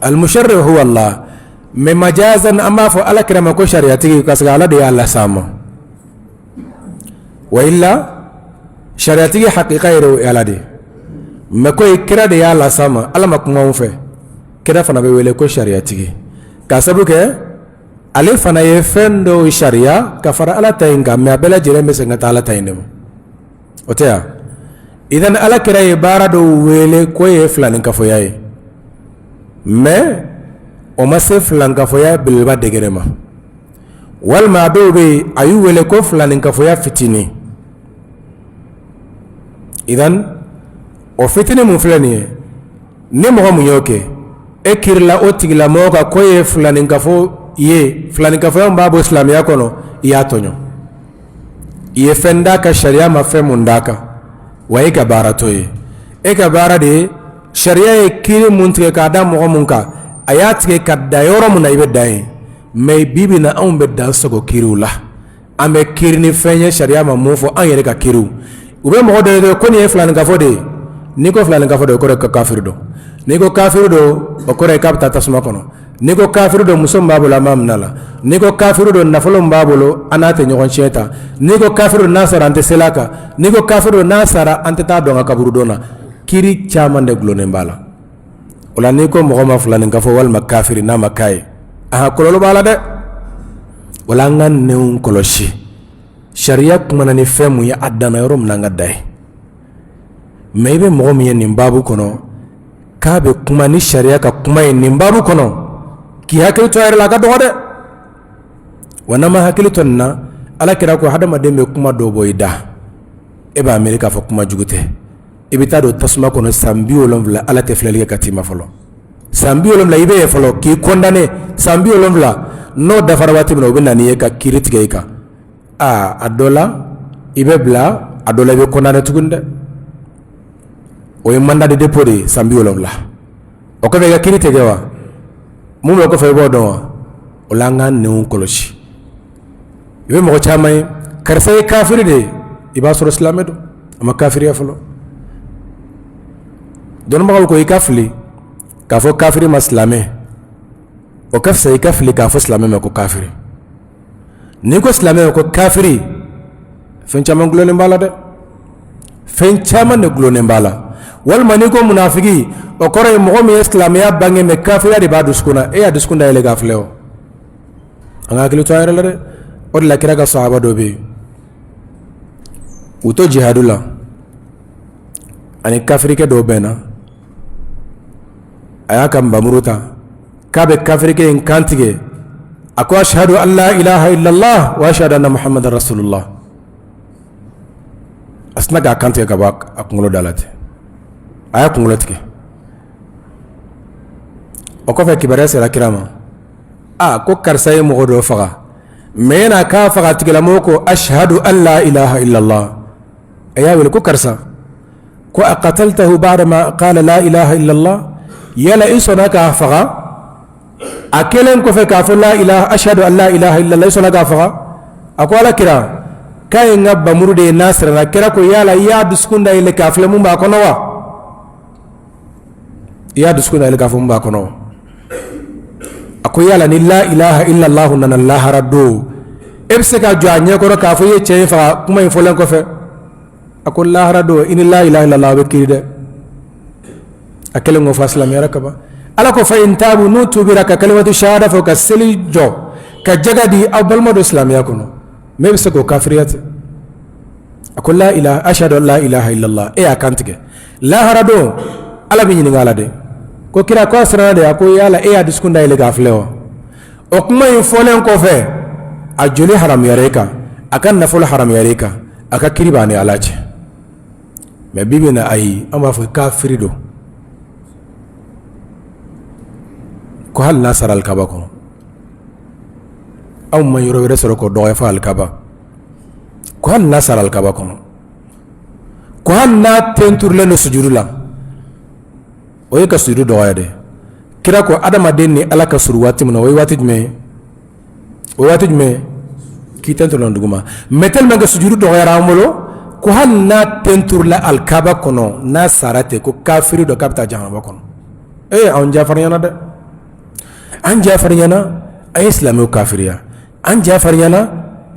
S1: Al-musharri huwa Allah, mais majazan an b'a fɔ Ala kira ma ko sariyatigi, parce que Ala de y'a las'an ma. Wa illa sariyatigi hakika yɛrɛ, o ye Ala de ye, mais ko kira de y'a las'an ma, Ala ma kuma anw fɛ. Kira fana bɛ wele ko sariyatigi k'a sabu kɛ ale fana ye fɛn dɔw sariya ka fara Ala ta in kan, mais a bɛɛ lajɛlen bɛ segin ka taa Ala ta in de ma. O tɛ yan? Idan Ala kira ye baara dɔw wele k'o ye filankafoya ye, mais o ma se filankafoya belebeleba degré ma. Walima a dɔw bɛ yen, a y'u wele ko filankafoya fitinin. Idan o fitinin mun filɛ nin ye, ni mɔgɔ mun y'o kɛ, e kirila o tigilamɔgɔ kan k'o ye filankafo ye, filankafoya b'a bɔ silamɛya kɔnɔ, i y'a tɔɲɔ. I ye fɛn d'a kan sariya ma fɛn mun d'a kan. Wa e ka baara t'o ye. E ka baara de ye, sariya ye kiiri mun tigɛ k'a da mɔgɔ mun kan, a y'a tigɛ ka da yɔrɔ mun na, i bɛ dan yen. Mais bi bi na, anw bɛ dan sago kiiriw la. An bɛ kiiri ni fɛn ye sariya ma mun fɔ, an yɛrɛ ka kiiriw. U bɛ mɔgɔ dɔ ye ko nin ye filankafo de ye. N'i ko filankafo de, o kɔrɔ ye ko kafiri don. N'i ko kafiri don, o kɔrɔ ye k'a bɛ taa tasuma kɔnɔ. N'i ko kafiri don, muso min b'a bolo an b'a minɛ a la. N'i ko kafiri don, nafolo min b'a bolo an n'a tɛ ɲɔgɔn tiɲɛ ta. N'i ko kafiri don, n'a sara an tɛ seli a kan. N'i ko kafiri don, n'a sara an tɛ taa don a ka kaburudon na. Kiri caman de dulonnen b'a la. O la n'i ko mɔgɔ ma filaninkafo walima kafiri n'a ma k'a ye, a kɔlɔlɔ b'a la dɛ. O la an ka nɛnw kɔlɔsi. Sariya kumana ni fɛn mun ye, a danna yɔrɔ min na, an ka dan yen. Mais i bɛ mɔgɔ min ye nin baabu kɔnɔ k'a bɛ kuma ni sariya ka kuma ye nin baabu kɔnɔ, k'i hakili to a yɛrɛ la, a ka dɔgɔ dɛ. Wa n'an ma hakili to nin na, Ala kira ko hadamaden bɛ kuma dɔ bɔ i da, e b'a miiri k'a fɔ kuma jugu tɛ, i bɛ taa don tasuma kɔnɔ san 70, Ala tɛ filɛli kɛ ka t'i ma fɔlɔ. San 70 i bɛ yen fɔlɔ k'i condamné. San 70 n'o dafara waati min na, o bɛ na n'i ye ka kiiri tigɛ i kan. Aa, a dɔ la i bɛ bila, a dɔ la i bɛ condamné tuguni dɛ. O ye mandat de dépôt de ye, san 70. O kɔfɛ i ka kiiri tɛ kɛ wa? Mun bɛ kɔfɛ, i b'o dɔn wa? O la an k'an nɛnw kɔlɔsi. I bɛ mɔgɔ caman ye, karisa ye kafiri de ye, i b'a sɔrɔ silamɛ don, a ma kafiriya fɔlɔ. Dɔnnibagaw ko i ka fili k'a fɔ kafiri ma silamɛ, o ka fisa i ka fili k'a fɔ silamɛ ma ko kafiri. N'i ko silamɛ ko kafiri, fɛn caman dulonnen b'a la dɛ, fɛn caman de dulonnen b'a la. Walima n'i ko munafigi, o kɔrɔ ye mɔgɔ min ye silamɛya bange mais kafiriya de b'a dusukun na. E y'a dusukun dayɛlɛ k'a filɛ o. An ka hakili to an yɛrɛ la dɛ. O de la kira ka sahaba dɔ bɛ yen, u to jihadu la, ani kafirikɛ dɔw bɛnna. A y'a ka nbamuru ta k'a bɛ kafirikɛ in kan tigɛ. A ko ashhadu an la ilaha illallah wa ashhadu anna muhammadan rasulullah. A sinna k'a kan tigɛ ka bɔ a kunkolo da la ten. A y'a kunkolo tigɛ. O kɔfɛ kibaruya sera kira ma, a ko karisa ye mɔgɔ dɔ faga, mais yan'a k'a faga, tigilamɔgɔ ko ashhadu an la ilaha illallah. A y'a wele ko karisa, ko a qataltahu ba'da ma qala la ilaha illallah? Yala i sɔnna k'a faga a kɛlen kɔfɛ k'a fɔ la ilaha, ashhadu an la ilaha illallah, i sɔnna k'a faga? A ko ala kira, k'a ye n ka bamuru de ye n'a siranna. Kira ko yala i y'a dusukun dayɛlɛ k'a filɛ mun b'a kɔnɔ wa? I y'a dusukun dayɛlɛ k'a fɔ mun b'a kɔnɔ wa? A ko yala ni la ilaha illallah nana lahara don, e bɛ se ka jɔ a ɲɛkɔrɔ k'a fɔ i ye cɛ in faga kuma in fɔlen kɔfɛ? A ko lahara don, i ni la ilaha illallah bɛ kiri dɛ. A kɛlen k'o fɔ, a silamɛyara kaban. Ala ko fa in tabu, n'u tubira ka kalimatu shahada fɔ, ka seli jɔ, ka jaga di, aw balima don silamɛya kɔnɔ. Mais e bɛ se k'o kafiriya ten? A ko la ilaha, ashhadu an la ilaha illallah, e y'a kan tigɛ. Lahara don, Ala bɛ ɲininka a la dɛ. Ko kira ko a siranna de. A ko yala e y'a dusukun dayɛlɛ k'a filɛ wa? O kuma in fɔlen kɔfɛ, a joli haramuyara e kan, a ka nafolo haramuyara e kan, a ka kiri b'a ni Ala cɛ. Mais bi bi na, ayi, an b'a fɔ kafiri don, ko hali n'a sara alikaba kɔnɔ. Anw ma yɔrɔ wɛrɛ sɔrɔ k'o dɔgɔya fo alikaba. Ko hali n'a sara alikaba kɔnɔ, ko hali n'a ten turulen don sujudu la, o ye ka sujudu dɔgɔya dɛ. Kira ko adamaden ni Ala ka surun waati min na, o ye waati jumɛn ye? O waati jumɛn? K'i ten turu duguma. Mais tellement que sujudu dɔgɔyara an bolo, ko hali n'a ten turula alikaba kɔnɔ, n'a sara ten, ko kafiri don, k'a bɛ taa jahanama kɔnɔ. Ee, anw ja farinyana dɛ, an ja farinyana. An ye silamɛw kafiriya. An ja farinyana,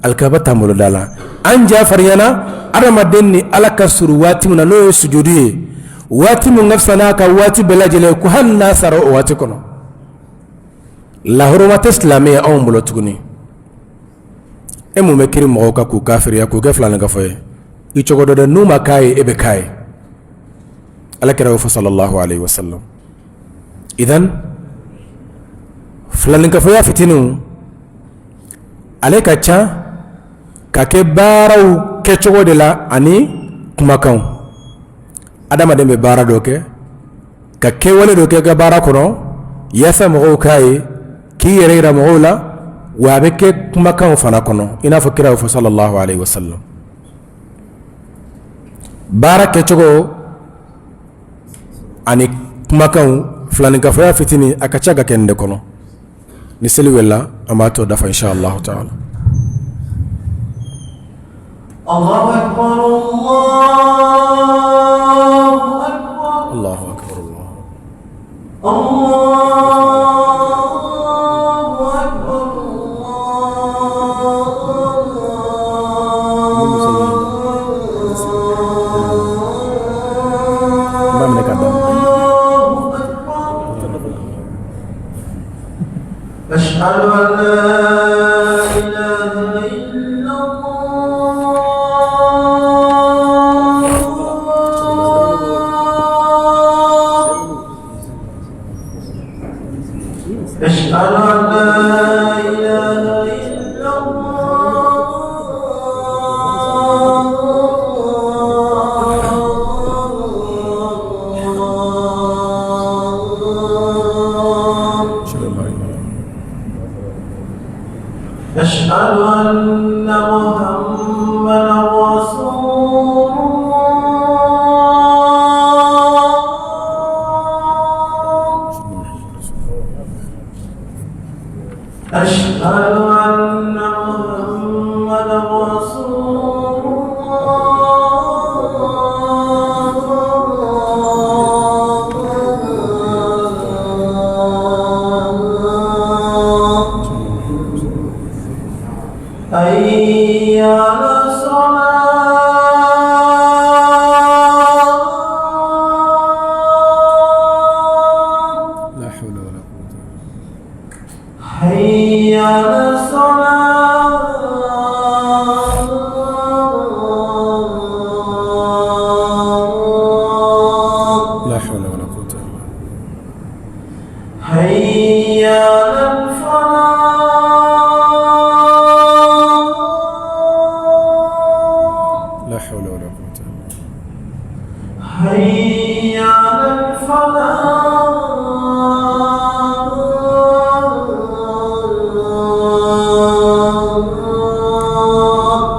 S1: alikaba t'an bolo da la. An ja farinyana, adamaden ni Ala ka surun waati min na, n'o ye sujudu ye, waati min ka fisa n'a ka waati bɛɛ lajɛlen, ko hali n'a sara o waati kɔnɔ. Lahɔrɔma tɛ silamɛ ye anw bolo tuguni. E mun bɛ kiri mɔgɔw kan k'u kafiriya, k'u kɛ filankafo ye? I cogo dɔ dɛ, n'u ma k'a ye, e bɛ k'a ye. Ala kira y'o fɔ sallallahu alaihi wasallam. Idan filankafoya fitininw, ale ka ca ka kɛ baaraw kɛcogo de la ani kumakanw. Adamaden bɛ baara dɔ kɛ, ka kɛwale dɔ kɛ ka baara kɔnɔ yaasa mɔgɔw k'a ye, k'i yɛrɛ yira mɔgɔw la. Wa a bɛ kɛ kumakanw fana kɔnɔ, i n'a fɔ kira y'o fɔ sallallahu alaihi wasallam. Baara kɛcogo ani kumakanw, filankafoya fitinin, a ka ca ka kɛ nin de kɔnɔ. Ni seli welela, an b'a tɔ dafa insha Allah taala. Allahu akbar, Allah.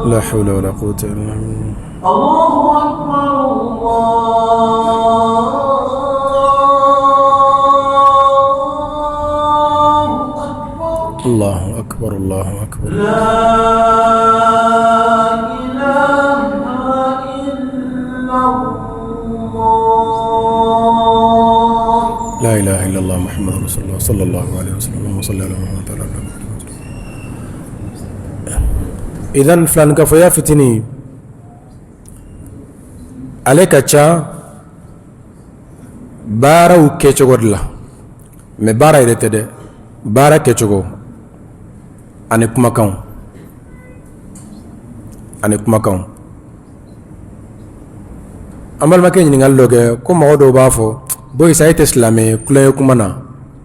S1: La hawla wala quwwata illa billah. Allahu akbar Allahu akbar. La ilaha illallah Muhammadur Rasulullah sallallahu alaihi wasallam. Allahumma salli ala Muhammad wa ala ali Muhammad. Idan filankafoya fitinin ale ka ca baaraw kɛcogo de la mais baara yɛrɛ tɛ dɛ baara kɛcogo ani kumakanw ani kumakanw an balimakɛ ɲininkali dɔ kɛ ko mɔgɔ dɔw b'a fɔ bon sa e tɛ silamɛ ye tulonkɛ kuma na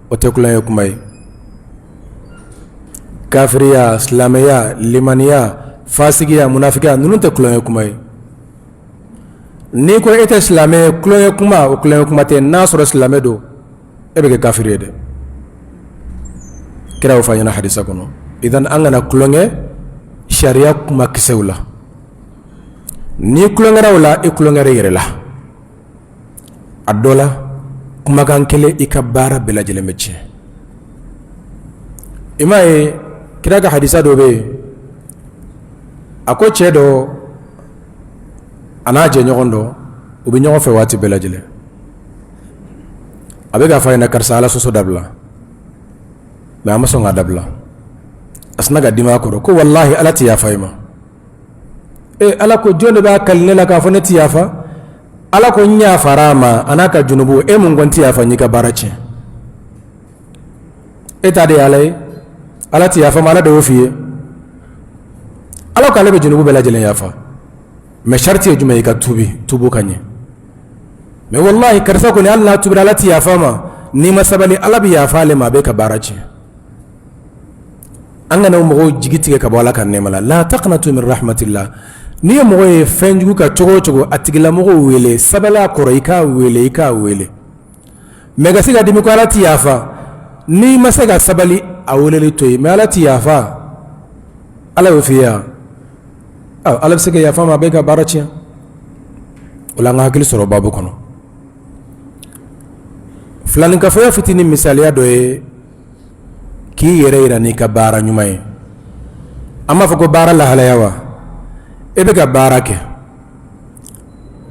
S1: o tɛ tulonkɛ kuma ye kafiriya silamɛya limaniya fasigiya munafigiya ninnu tɛ tulonkɛ kuma ye n'i ko e tɛ silamɛ ye tulonkɛ kuma o tulonkɛ kuma tɛ n'a sɔrɔ silamɛ don e bɛ kɛ kafiri ye dɛ kira y'o fɔ an ɲɛna hadisa kɔnɔ idan an kana tulonkɛ sariya kuma kisɛw la n'i tulonkɛra o la i tulonkɛra i yɛrɛ la a dɔ la kumakan kelen i ka baara bɛɛ lajɛlen bɛ tiɲɛ i m'a ye kira ka hadisa dɔ bɛ yen a ko cɛ dɔ a n'a jɛɲɔgɔn dɔ u bɛ ɲɔgɔn fɛ waati bɛɛ lajɛlen a bɛ k'a fɔ a ɲɛna karisa ala sɔsɔ dabila mais a ma sɔn k'a dabila a sinna ka dimi a kɔrɔ ko walahi ala tɛ yafa i ma ee ala ko jɔn de b'a kali ne la k'a fɔ ne tɛ yafa ala ko n yafara a ma a n'a ka junubu e mun ko n tɛ yafa n y'i ka baara tiɲɛ e ta de ye ala ye ala tɛ yafa ma ala de y'o f'i ye ala ko ale bɛ junubu bɛɛ lajɛlen yafa mais sariti ye jumɛn ye i ka tubi tubu ka ɲɛ mais walahi karisa kɔni hali n'a tubira ala tɛ yafa ma n'i ma sabali ala bɛ yafa ale ma a b'e ka baara tiɲɛ an kana mɔgɔw jigi tigɛ ka bɔ ala ka nɛɛma la la taqnatu min rahmatillah n'i ye mɔgɔ ye fɛn jugu kan cogo o cogo a tigilamɔgɔ wele sabali a kɔrɔ i k'a wele i k'a wele mais ka se ka dimi ko ala tɛ yafa n'i ma se ka sabali a weleli to yen mais ala tɛ yafa ala y'o f'i ye yan ala bɛ se ka yafa ma a b'e ka baara tiɲɛ o la an ka hakili sɔrɔ baabu kɔnɔ filaninkafoya fitinin misaliya dɔ ye k'i yɛrɛ yira n'i ka baara ɲuman ye an b'a fɔ ko baara lahalaya wa e bɛ ka baara kɛ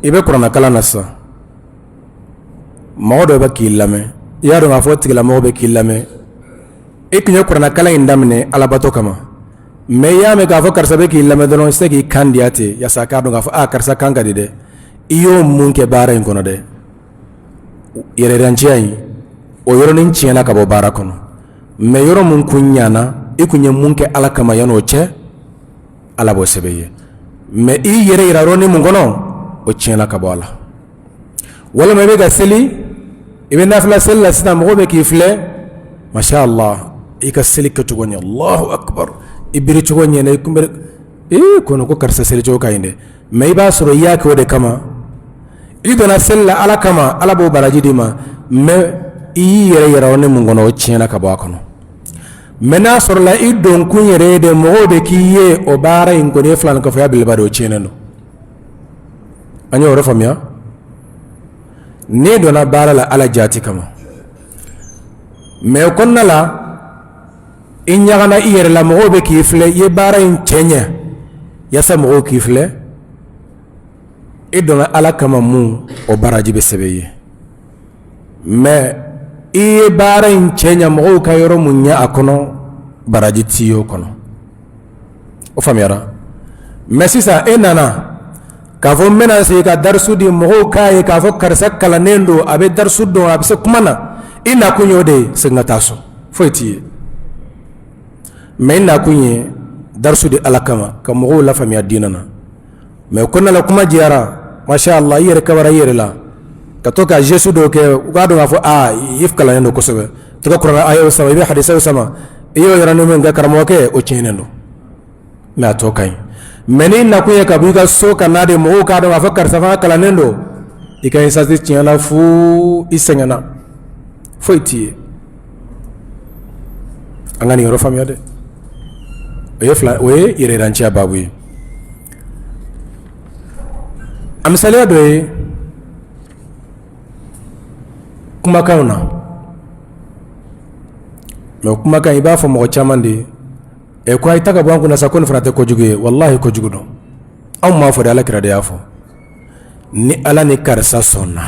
S1: i bɛ kuranɛkalan na sisan mɔgɔ dɔ bɛ k'i lamɛn i y'a dɔn k'a fɔ tigilamɔgɔ bɛ k'i lamɛn e tun ye kuranɛkalan in daminɛ alabato kama mais i y'a mɛn k'a fɔ karisa bɛ k'i lamɛn dɔrɔn i se k'i kan diya ten yaasa k'a dɔn k'a fɔ aa karisa kan ka di dɛ i y'o mun kɛ baara in kɔnɔ dɛ yɛrɛyiranciya in o yɔrɔnin tiɲɛna ka bɔ baara kɔnɔ mais yɔrɔ mun kun ɲana i kun ye mun kɛ ala kama yan'o cɛ ala b'o sɛbɛn i ye mais i yɛrɛ yira yɔrɔnin mun kɔnɔ o tiɲɛna ka bɔ a la walima i bɛ ka seli i bɛ nafila seli la sisan mɔgɔw bɛ k'i filɛ masha Allah i ka seli kɛcogo ɲɛ Allahu akbar i biri cogo ɲɛna i kunbɛ ee ko ko karisa seli cogo ka ɲi dɛ mais i b'a sɔrɔ i y'a kɛ o de kama i donna seli la ala kama ala b'o baraji d'i ma mais i y'i yɛrɛ yira yɔrɔnin mun kɔnɔ o tiɲɛna ka bɔ a kɔnɔ. Mais n'a sɔrɔla i donkun yɛrɛ ye de mɔgɔw de k'i ye, o baara in kɔni ye filankafoya belebeleba de, o tiɲɛnen don. An y'o yɔrɔ faamuya. N'i donna baara la Ala jaati kama, mais o kɔnɔna la i ɲagana i yɛrɛ la, mɔgɔw bɛ k'i filɛ, i ye baara in cɛɲɛ yaasa mɔgɔw k'i filɛ, i donna Ala kama mun, o baraji bɛ sɛbɛn i ye. Mais i ye baara in cɛɲɛ mɔgɔw ka yɔrɔ mun ɲɛ a kɔnɔ, baraji t'i y'o kɔnɔ. O faamuyara. Mais sisan e nana k'a fɔ n bɛna sigi ka darisu di, mɔgɔw k'a ye k'a fɔ karisa kalannen don, a bɛ darisu dɔn, a bɛ se kuma na, i nakun y'o de ye, segin ka taa so, foyi t'i ye. Mais i nakun ye darisu di Ala kama, ka mɔgɔw lafaamuya diinɛ na, mais kɔnɔna la kuma diyara, masha Allah, i yɛrɛ kabara i yɛrɛ la ka to ka geste dɔw kɛ, u k'a dɔn k'a fɔ aa, i kalannen don kosɛbɛ, to ka kuranɛ ayaw sama, i bɛ hadisaw sama, i y'o yɔrɔnin min kɛ karamɔgɔkɛ, o tiɲɛnen don, mais a tɔ ka ɲi. Mais n'i nakun ye ka bɔ i ka so ka na de mɔgɔw k'a dɔn k'a fɔ karisa fana kalannen don, i ka essence tiɲɛna fu, i sɛgɛnna, foyi t'i ye. An ka nin yɔrɔ faamuya dɛ. O ye fila, o ye yɛrɛyiranciya baabu ye. A misaliya dɔ ye kumakanw na, mais kumakan i b'a fɔ mɔgɔ caman de ye ɛ ko a ye ta ka bɔ an kunna sa, ko nin fana tɛ kojugu ye. Walahi kojugu don. Anw m'a fɔ de, Ala kira de y'a fɔ. Ni Ala ni karisa sɔnna,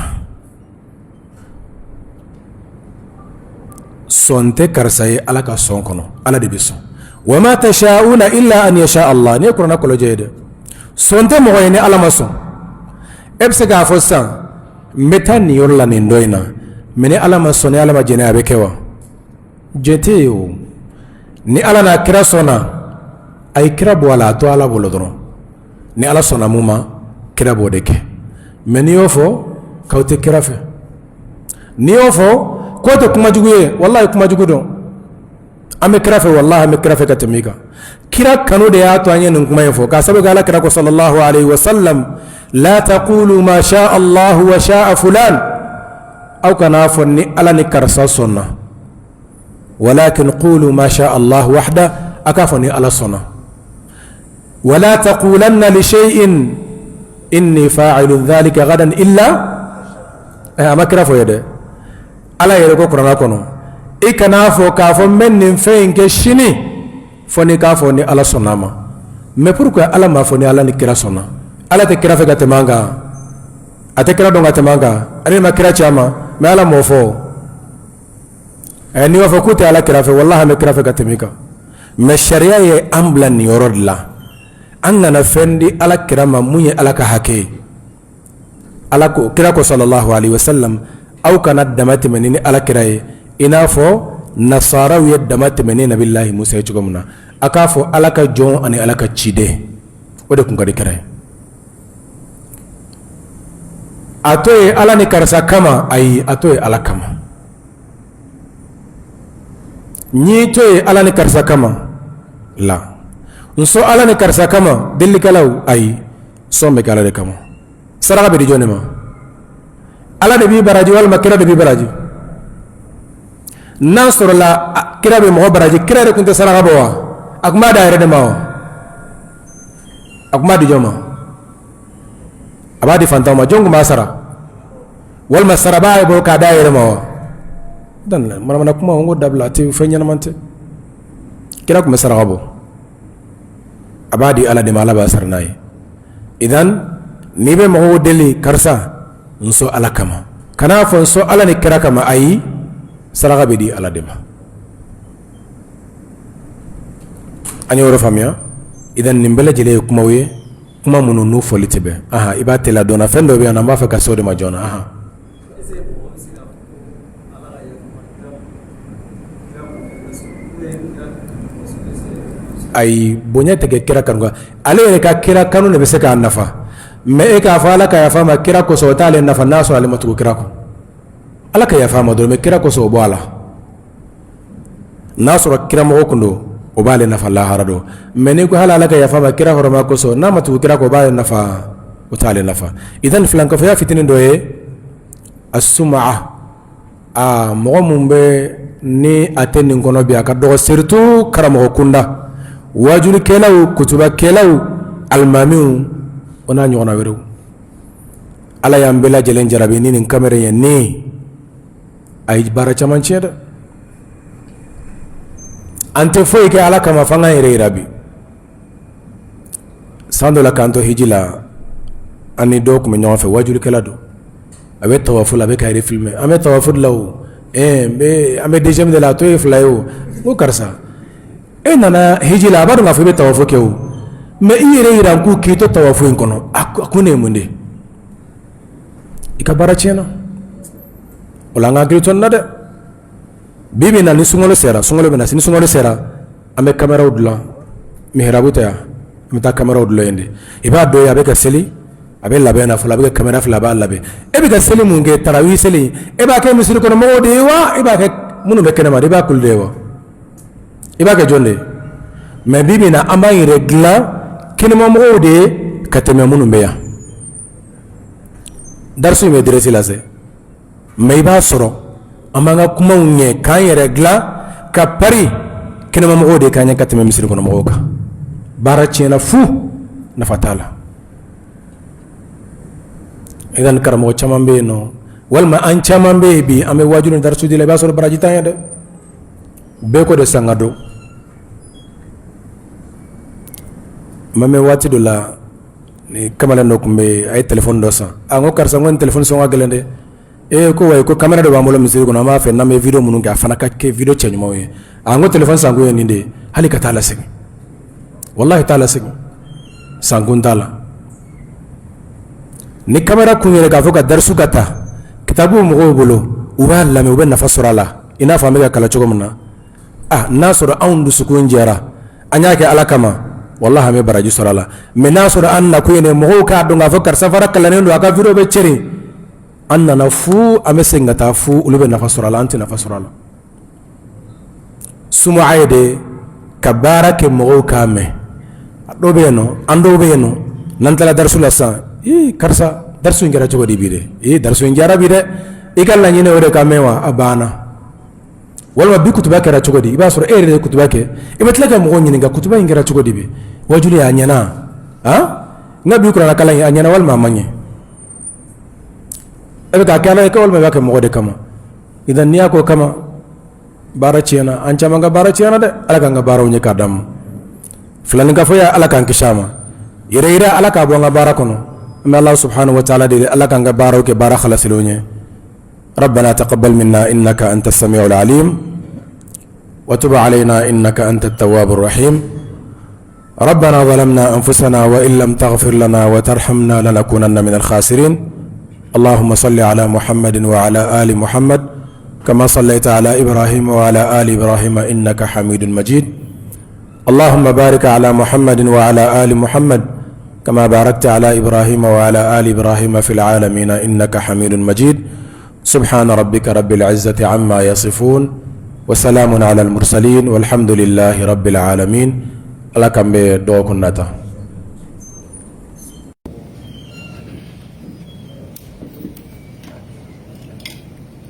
S1: sɔn tɛ karisa ye Ala ka sɔn kɔnɔ, Ala de bɛ sɔn. Wa ma tashauna illa an yasha Allah. Nin ye kuranɛ kɔlɔjɛ ye dɛ. Sɔn tɛ mɔgɔ ye ni Ala ma sɔn. E bɛ se k'a fɔ sisan n bɛ taa nin yɔrɔ la nin dɔ in na, mais ni Ala ma sɔn, ni Ala ma jɛn, a bɛ kɛ wa? Jɛn tɛ yen o. Ni Ala n'a kira sɔnna, a ye kira bɔ a la, a to Ala bolo dɔrɔn. Ni Ala sɔnna mun ma, kira b'o de kɛ. Mais n'i y'o fɔ k'aw tɛ kira fɛ, n'i y'o fɔ k'o tɛ kuma jugu ye, walahi kuma jugu don. An bɛ kira fɛ, walahi an bɛ kira fɛ ka tɛmɛ i kan. Kira kanu de y'a to an ye nin kuma in fɔ, k'a sababu kɛ Ala kira ko sallallahu alaihi wa sallam, la taqulu ma sha Allahu wa sha'a fulan. Aw kan'a fɔ ni Ala ni karisa sɔnna, walakin qulu ma sha Allah wahda, a k'a fɔ ni Ala sɔnna. Wala taqulanna li shay'in inni fa'ilun dhalika gadan illa, a ma kira fɔ ye dɛ, Ala yɛrɛ ko kuranɛ kɔnɔ, i kan'a fɔ k'a fɔ n bɛ nin fɛn in kɛ sini fo n'i k'a fɔ ni Ala sɔnna a ma. Mais pourquoi Ala m'a fɔ ni Ala ni kira sɔnna? Ala tɛ kira fɛ ka tɛmɛ an kan, a tɛ kira dɔn ka tɛmɛ an kan, ale ma kira ci a ma, mais Ala m'o fɔ. Ɛ n'i b'a fɔ k'u tɛ Ala kira fɛ, walahi an bɛ kira fɛ ka tɛmɛ i kan. Mais sariya ye an bila nin yɔrɔ de la, an kana fɛn di Ala kira ma mun ye Ala ka hakɛ ye. Ala ko, kira ko sallallahu alaihi wasallam, aw kana dama tɛmɛ ni Ala kira ye i n'a fɔ nasaraw ye dama tɛmɛ ni nabilahi Musa ye cogo min na. A k'a fɔ Ala ka jɔn ani Ala ka ciden, o de tun ka di kira ye. A to ye Ala ni karisa kama, ayi, a to ye Ala kama. N'i to ye Ala ni karisa kama la, n sɔn Ala ni karisa kama, delikɛlaw, ayi, sɔn bɛ kɛ Ala de kama. Saraka bɛ di jɔn de ma? Ala de b'i baraji walima kira de b'i baraji? N'a sɔrɔla kira bɛ mɔgɔ baraji, kira de tun tɛ saraka bɔ wa? A tun b'a d'a yɛrɛ de ma wa? A tun b'a di jɔn ma? A b'a di fantanw ma. Jɔn tun b'a sara? Walima sara b'a bolo k'a d'a yɛrɛ ma wa? Manamana kuma, n ko dabila, a tɛ fɛn ɲɛnama tɛ. Kira tun bɛ saraka bɔ, a b'a di Ala de ma, Ala b'a sara n'a ye. Idan n'i bɛ mɔgɔw deli, karisa n sɔn Ala kama, kan'a fɔ n sɔn Ala ni kira kama, ayi, saraka bɛ di Ala de ma. An ye yɔrɔ faamuya. Idan nin bɛɛ lajɛlen ye kumaw ye, kuma minnu n'u fɔli tɛ bɛn. I b'a teliya dɔɔnin, fɛn dɔ bɛ yan, an b'a fɛ ka se o de ma joona. Ayi, bonya tɛ kɛ kira kanu kan, ale yɛrɛ ka kira kanu de bɛ se k'a nafa. Mais e k'a fɔ Ala ka yafa ma kira kosɔn, o t'ale nafa n'a sɔrɔ ale ma tugu kira kɔ. Ala ka yafa ma dɔrɔn, mais kira kosɔn, o bɔ a la. N'a sɔrɔ kiramɔgɔ kun don, o b'ale nafa lahara don. Mais n'i ko hali Ala ka yafa ma kira hɔrɔma kosɔn, n'a ma tugu kira kɔ, o b'ale nafa? O t'ale nafa. Idan filankafoya fitinin dɔ ye asumaa. Aa, mɔgɔ min bɛ ni a tɛ nin kɔnɔ bi, a ka dɔgɔ, surtout karamɔgɔ kunda, wajulikɛlaw, kutubakɛlaw, alimamiw, o n'a ɲɔgɔnna wɛrɛw. Ala y'an bɛɛ lajɛlen jarabi ni nin kamera ye. Ni a ye baara caman tiɲɛ dɛ. An tɛ foyi kɛ Ala kama f'an k'an yɛrɛ yira bi. San dɔ la, k'an to hiji la, an ni dɔw tun bɛ ɲɔgɔn fɛ, wajulikɛla don. A bɛ tawafu la, a bɛ k'a yɛrɛ filmer. An bɛ tawafu la o, an bɛ deuxième de la, a tɔ ye fila ye o. N ko karisa, e nana hiji la, a b'a dɔn k'a fɔ i bɛ tawafu kɛ o, mais i yɛrɛ yira ko k'i to tawafu in kɔnɔ, a kun de ye mun de ye? I ka baara tiɲɛna. O la, an ka hakili to nin na dɛ. Bi bi na, ni sunkalo sera, sunkalo bɛ na ni sunkalo sera, an bɛ kameraw dilan mihrabu tɛ yan, an bɛ taa kameraw dilan yen de. I b'a dɔn, a bɛ ka seli, a bɛ labɛn na fɔlɔ, a bɛ ka kamera fila, a b'a labɛn. E bɛ ka seli mun kɛ, tarawih seli, e b'a kɛ misiri kɔnɔ mɔgɔw de ye wa, e b'a kɛ minnu bɛ kɛnɛma de, i b'a k'olu de ye wa, i b'a kɛ jɔn de ye? Mais bi bi na, an b'an yɛrɛ dilan kɛnɛmamɔgɔw de ye ka tɛmɛ minnu bɛ yan. Darisu in bɛ direct lase, mais i b'a sɔrɔ an b'an ka kumaw ɲɛ k'an yɛrɛ dilan ka pari kɛnɛmamɔgɔw de k'an ɲɛ ka tɛmɛ misiri kɔnɔmɔgɔw kan. Baara tiɲɛna fu, nafa t'a la. Idan karamɔgɔ caman bɛ yen nɔ, walima an caman bɛ yen bi, an bɛ waaju ni darisu di la, i b'a sɔrɔ baraji t'an ye dɛ. Bɛɛ ko de sanga don ma mɛn. Waati dɔ la, ni kamalen dɔ tun bɛ yen, a ye téléphone dɔ san. A ko karisa, ko nin téléphone sɔngɔ ka gɛlɛn dɛ. Ee, ko wayi, ko kamera dɔ b'an bolo misiri kɔnɔ, an b'a fɛ n'an bɛ vidéo minnu kɛ, a fana ka kɛ vidéo cɛɲumanw ye. A ko téléphone sankun ye nin de ye, hali ka taa lasegin, walahi t'a lasegin, sankun t'a la. Ni kamera kun yɛrɛ k'a fɔ ka darisu ka taa kitabu mɔgɔw bolo, u b'a lamɛn, u bɛ nafa sɔrɔ a la, i n'a fɔ an bɛ ka kalan cogo min na. Ah, n'a sɔrɔ anw dusukun jɛra, an y'a kɛ Ala kama, walahi an bɛ baraji sɔrɔ a la. Mais n'a sɔrɔ an nakun ye mɔgɔw k'a dɔn k'a fɔ karisa fara kalannen don, a ka vidéo bɛ cɛrin, an nana fu, an bɛ segin ka taa fu, olu bɛ nafa sɔrɔ a la, an tɛ nafa sɔrɔ a la. Sumu'a ye de ka baara kɛ mɔgɔw k'a mɛn. Dɔw bɛ yen nɔ, an dɔw bɛ yen nɔ, n'an taara darisu la sisan, ii karisa, darisu in kɛra cogo di bi dɛ? Ee, darisu in diyara bi dɛ. I ka laɲini o de ka mɛn wa? A banna. Walima bi kutuba kɛra cogo di? I b'a sɔrɔ e yɛrɛ de ye kutuba kɛ, i bɛ tila ka mɔgɔw ɲininka kutuba in kɛra cogo di bi, wajuli a ɲɛna, a n ka bi kuranɛ kalan in, a ɲɛna walima a ma ɲɛ? E bɛ k'a kɛ Ala ye walima i b'a kɛ mɔgɔ de kama? Idan n'i y'a k'o kama, baara tiɲɛna. An caman ka baara tiɲɛna dɛ. Ala k'an ka baaraw ɲɛ k'a d'an ma. Filaninkafoya, Ala k'an kisi a ma. Yɛrɛ yira, Ala k'a bɔ an ka baara kɔnɔ. An bɛ Ala subhanahu wa ta'ala deli, Ala k'an ka baaraw kɛ baara halasilenw ye. ربنا تقبل منا إنك أنت السميع العليم وتب علينا إنك أنت التواب الرحيم. ربنا ظلمنا أنفسنا وإن لم تغفر لنا وترحمنا لنكونن من الخاسرين. اللهم صل على محمد وعلى آل محمد كما صليت على إبراهيم وعلى آل إبراهيم إنك حميد مجيد. اللهم بارك على محمد وعلى آل محمد كما باركت على إبراهيم وعلى آل إبراهيم في العالمين إنك حميد مجيد. سبحان ربك رب العزة عما يصفون وسلام على المرسلين والحمد لله رب العالمين. Ala k'an bɛn dɔgɔkun nata.